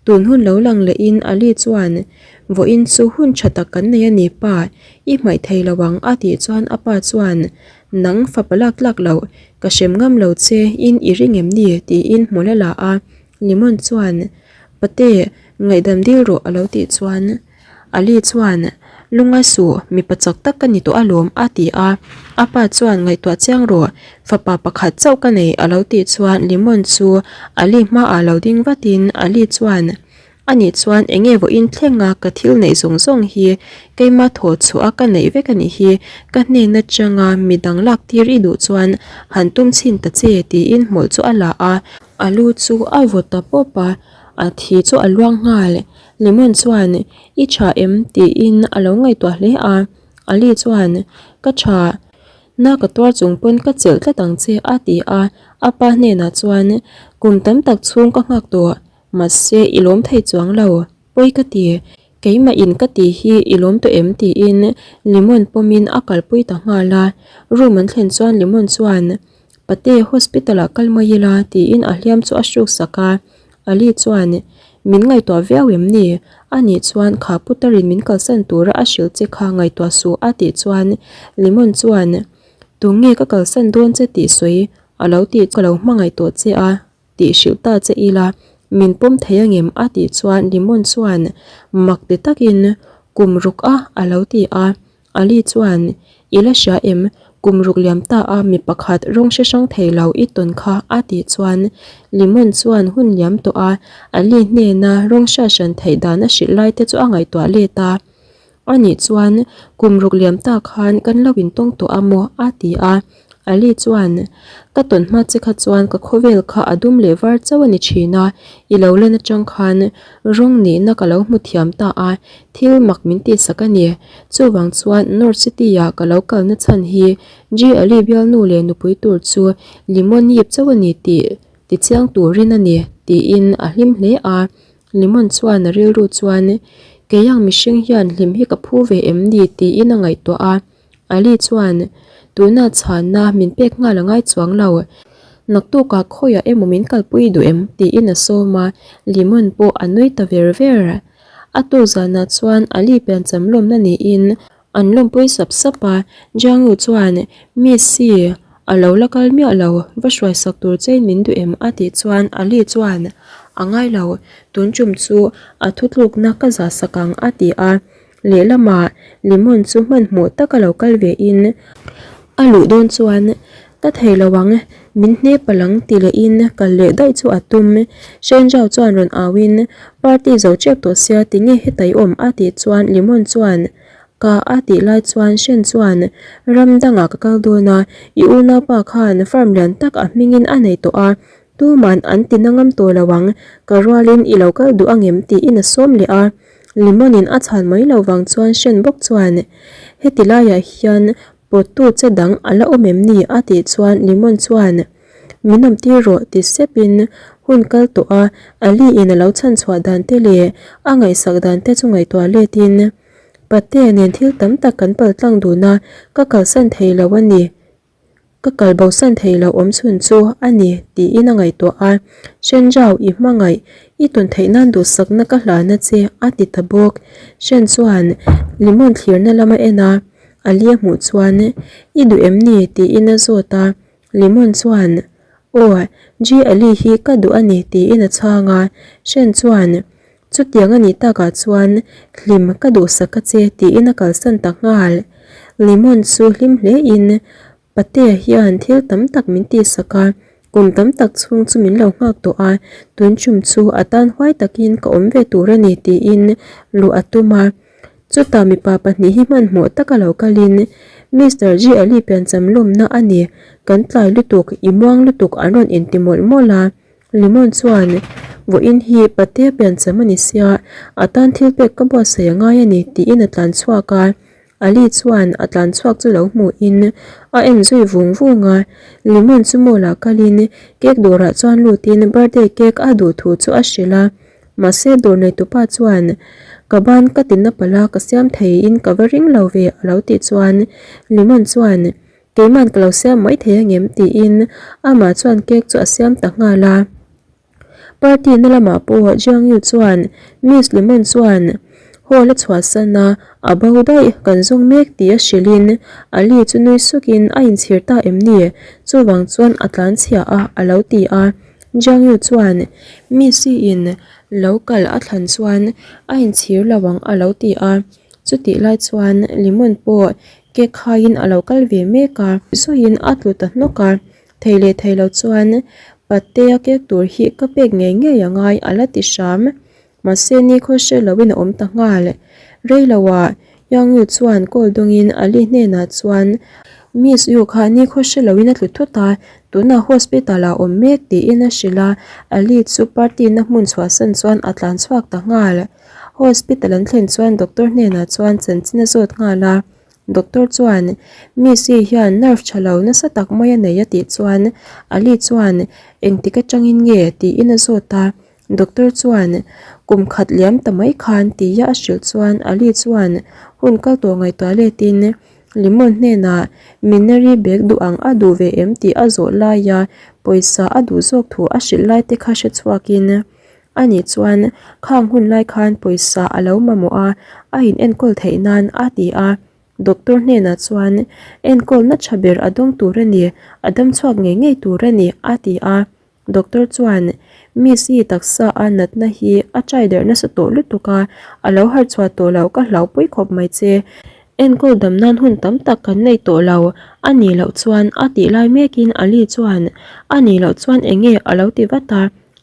Tun hun lo lang lehin Ali chuan, Vawiin chu hun tha tak kan nei a ni pa, i hmaih thei lo ang a tih chuan a pa chuan, Nang fapa lak tlak loh, ka hrem ngam lo che in i ring em ni tiin hmul a la a. Limon chuan, Pate, ngaihdam dil rawh a lo tih chuan Ali chuan, Lungai suh, mipa chak tak ka ni tawh alawm a ti a. A pa chuan ngaihtuah chiang rawh, fapa pakhat chauh ka nei a lo tih chuan Limon chu Ali hmaah lo ding vatin Ali chuan, Ani chuan eng nge vawiin thlenga ka thil neih zawng zawng hi keima thaw chhuah a ka neih vek a nih hi, ka hnen atanga midang lak tir i duh chuan han tum chhin ta che tiin hmawlh chu a la a. A lu chu a vaw ta pawp a, a thi chu a luang nghal. Lemon chuan i tha em tiin a lo ngaihtuah hle a, Ali chuan ka tha. Na ka tuar chung pawn ka chelh tlat ang che a ti a, a pa hnenah chuan kum tam tak chhung ka nghak tawh. Mahse, i lawm thei chuang lo, pawi ka ti. Keimah in ka ti hi i lawm tawh em tiin Limon pawmin a kalpui ta nghal a. Room an thlen chuan Limon chuan, Pate, hospital ah kal mai ila tiin a hliam chu a hruk sak a. Ali chuan, Min ngaihtuah viau em ni? Anih chuan kha putarin min kalsan tura a hrilh che kha ngaihtuah suh a tih chuan Limon chuan, Tunge ka kalsan dawn che tih sawi a lo tih ka lo hmangaih tawh che a. Tih hrilh ta che ila, min pawm thei angem a tih chuan Limon chuan mak ti takin kum ruk a a lo ti a. Ali chuan, I la hria em, kum ruk liam ta a mi pakhat rawng hre hrang thei lo i tawn kha a tih chuan Limon chuan hun liam tawh a Ali hnena rawng hriat hran theih dan a hrilh lai te chu a ngaihtuah let a. Anih chuan kum ruk liam ta khan kan lo intawng tawh a maw? a ti a. Ali chuan, Ka tawn hma che kha chuan ka khawvel kha a dum leh var chauh a ni thin a, i lo lan atang khan rawng nihna ka lo hmu thiam ta a, thil mak min tihsak a ni. Chuvang chuan North City-ah ka lo kalna chhan hi G. Ali bialnu leh nupui tur chu Limon yip chauh a ni tih tichiang turin a ni, tiin a hlim hle a. Limon chuan a rilru chuan, Kei ang mihring hian hlim hi ka phu ve em ni? tiin a ngaihtuah a. Ali chuan, Tuna chhanna min pek nghal a ngai chuang lo. Naktukah khawiah emaw min kalpui duh em? tiin a sawm a, Limon pawh a nui ta ver ver. A tuk zanah chuan Ali piancham lawmna niin An lawmpui sap sap a, Jiangyu chuan, Miss Si, a lo la kal miah lo, va hruai sak tur chein min duh em? a tih chuan Ali chuan, A ngai lo, tun tum chu a thutlukna ka zah sak ang a ti a. Lehlamah Limon chu hmanhmawh taka lo kal ve in a luh dawn chuan, Ka thei lo ang, min hne palh ang ti lehin kal leh daih chu a tum. Shenjao chuan rawn au in, Party zo tep tawh sia tinge heta i awm a tih chuan Limon chuan, Ka a tih lai chuan Shen chuan, Ram dangah ka kal dawn a, i unaupa khan farm lian tak a hmingin a nei tawh a, tuman an ti na ngam tawh lo ang, ka rualin i lo kal duh angem tiin a sawm leh a. Limon in a chhan mai lo vang chuan Shen bawk chuan, Heti laiah hian Pawttu che dang a la awm em ni? a tih chuan Limon chuan, Min awm tir rawh ti sepin hun kal tawh a, Ali in a lo chhan chhuah dan te leh a ngaihsak dan te chu ngaihtuah letin, Patea nen thil tam tak kan pal tlang dun a, ka kalsan thei lo a ni. Ka kal bosan thei lo awm chhun chu a ni tiin a ngaihtuah a, Shenjao i hmangaih i tawn theih nan duhsakna ka hlana che a ti ta bawk. Shen chuan Limon thlirna lam a en a, Ali a hmuh chuan I duh em ni tiin a zawt a, Limon chuan Aw, G Ali hi ka duh a ni tiin a chhang a, Shen chuan Chutiang a nih takah chuan hlim ka duhsak a che tiin a kalsan ta nghal. Limon chu hlim hle in Patea hian thil tam tak min tihsak a, kum tam tak chhung chu min lo nghak tawh a, tun chum chu a tan huai takin ka awm ve tur a ni tiin luh a tum a. Chutah mipa pahnih hi hmanhmawh taka lo kalin Mister G Ali piancham lawmna a ni, kan tlai lutuk, i muang lutuk an rawn inti mawlh mawlh a. Limon chuan, Vawiin hi Patea piancham a ni sia, a tan thil pek ka buatsaih a ngai a ni, tiin a tlan chhuak a. Ali chuan a tlan chhuak chu lo hmuhin a en zui vung vung a. Limon chu mall ah kalin cake dawrah chuan lutin birthday cake a duh thu chu a hrilh a. Mahse dawr neitupa chuan, Ka ban ka tina palh a, ka siam theiin ka va ring lo ve, a lo tih chuan Limon chuan, Keiman ka lo siam mai thei angem tiin amah chuan cake chu a siam ta nghal a. Party na lamah pawh Jiang Yu chuan Miss Lemon chuan hall a chhuahsan a, a bo daih kan zawng mek tih a hrilhin Ali chu nui sukin a inchhir ta em ni? Chuvang chuan a tlanchhia a a lo ti a. Jiang Yu chuan Miss i in lo kal a thlan chuan a inchhir lo ang a lo ti a. Chutih lai chuan Lemon pawh Cake khaiin a lo kal ve mek a, zuiin a tlu ta hnawk a, thei leh thei lo chuan Patea cake tur hi ka pek ngei ngei a ngai a la ti hram. Mahse nikhaw hre loin a awm ta nghal. Rei loah Yang Yu chuan call dawngin Ali hnenah chuan Miss Yu kha nikhaw hre loin a tlu thut a, tunah hospital ah a awm mek tiin a hrilh a, Ali chu party na hmun chhuahsan chuan a tlan chhuak ta nghal. Hospital an thlen chuan doctor hnenah chuan chanchin a zawt nghal a. Doctor chuan, Miss i hian nerve tha lo nasa tak mai a nei a tih chuan Ali chuan, Engtik atangin nge? tiin a zawt a. Doctor chuan, Kum khat liam ta mai khan tia a hrilh chuan Ali chuan hun kal tawh ngaihtuah letin Limon hnenah Minari bag duh ang a duh ve em tih a zawh laia pawisa a duh zawk thu a hrilh lai te kha hre chhuakin Ani chuan khang hun lai khan pawisa a lo mamawh a, a in enkawl theih nan a ti a. Doctor hnenah chuan enkawlna tha ber a dawng tur a ni, a dam chhuak ngei ngei tur a ni a ti a. Doctor chuan Miss i taksa a natna hi a try derh nasa tawh lutuk a, a lo harh chhuah tawh loh ka hlauhpui khawp mai che. Enkawl dam nan hun tam tak kan nei tawh lo, a nih loh chuan a tih lai mekin Ali chuan a nih loh chuan eng nge a lo ti vat a.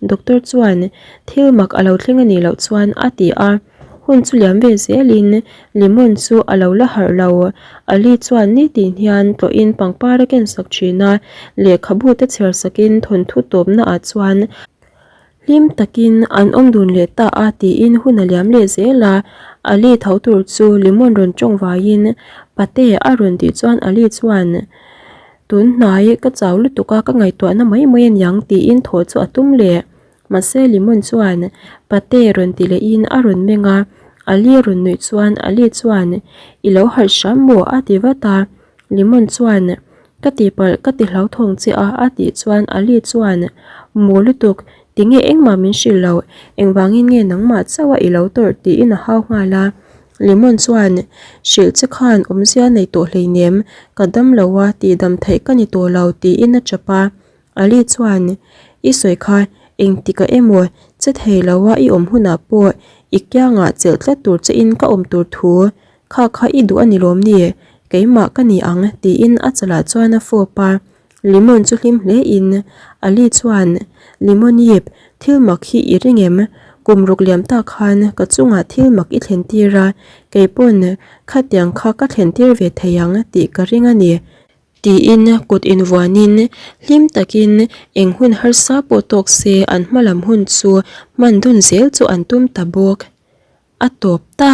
Doctor chuan thil mak a lo thleng a nih loh chuan a ti a, hun chu liam ve zelin Limon chu a lo la harh lo. Ali chuan nitin hian tlawhin pangpar a ken sak thin a, lehkhabu te chhiar sakin thawnthu tawpna ah chuan hlim takin an awm dun leh ta a tiin hun a liam leh zel a. Ali tho tur chu Limon rawn tawng vaiin Pate a rawn tih chuan Ali chuan Tun hnai ka chau lutuk a ka ngaihtuahna mai mai aniang tiin thaw chu a tum leh. Mahse Limon chuan Pate rawn ti lehin a rawn meng a, Ali rawn nuih chuan Ali chuan I lo harh hram maw a ti vat a. Limon chuan Ka tihpalh ka ti hlauthawng che a a tih chuan Ali chuan Maw lutuk tinge engmah min hrilh loh engvangin nge nangmah chauh a i lo tawrh tiin a hau nghal a. Lemon chuan, Hrilh che khan awmzia nei tawh hleinem, ka dam lo a, tihdam theih ka ni tawh lo, tiin a chap a. Ali chuan, I sawi kha, engtikah emaw che thei lo a i awm hunah pawh i kiangah chelh tlat tur chein ka awm tur thu kha kha i duh a ni lawm ni, keimah ka ni ang, tiin a chalah chuan a fawp a. Lemon chu hlim hle in Ali chuan, Lemon yip, thil mak hi i ring em? Kum ruk liam tak khan ka chungah thil mak i thlen tir a, kei pawn khatiang kha ka thlen tir ve thei ang tih ka ring a ni. Tiin kut invuanin hlim takin eng hun harsa pawh tawk se an hma lam hun chu hman dun zel chu an tum ta bawk. A tawp ta.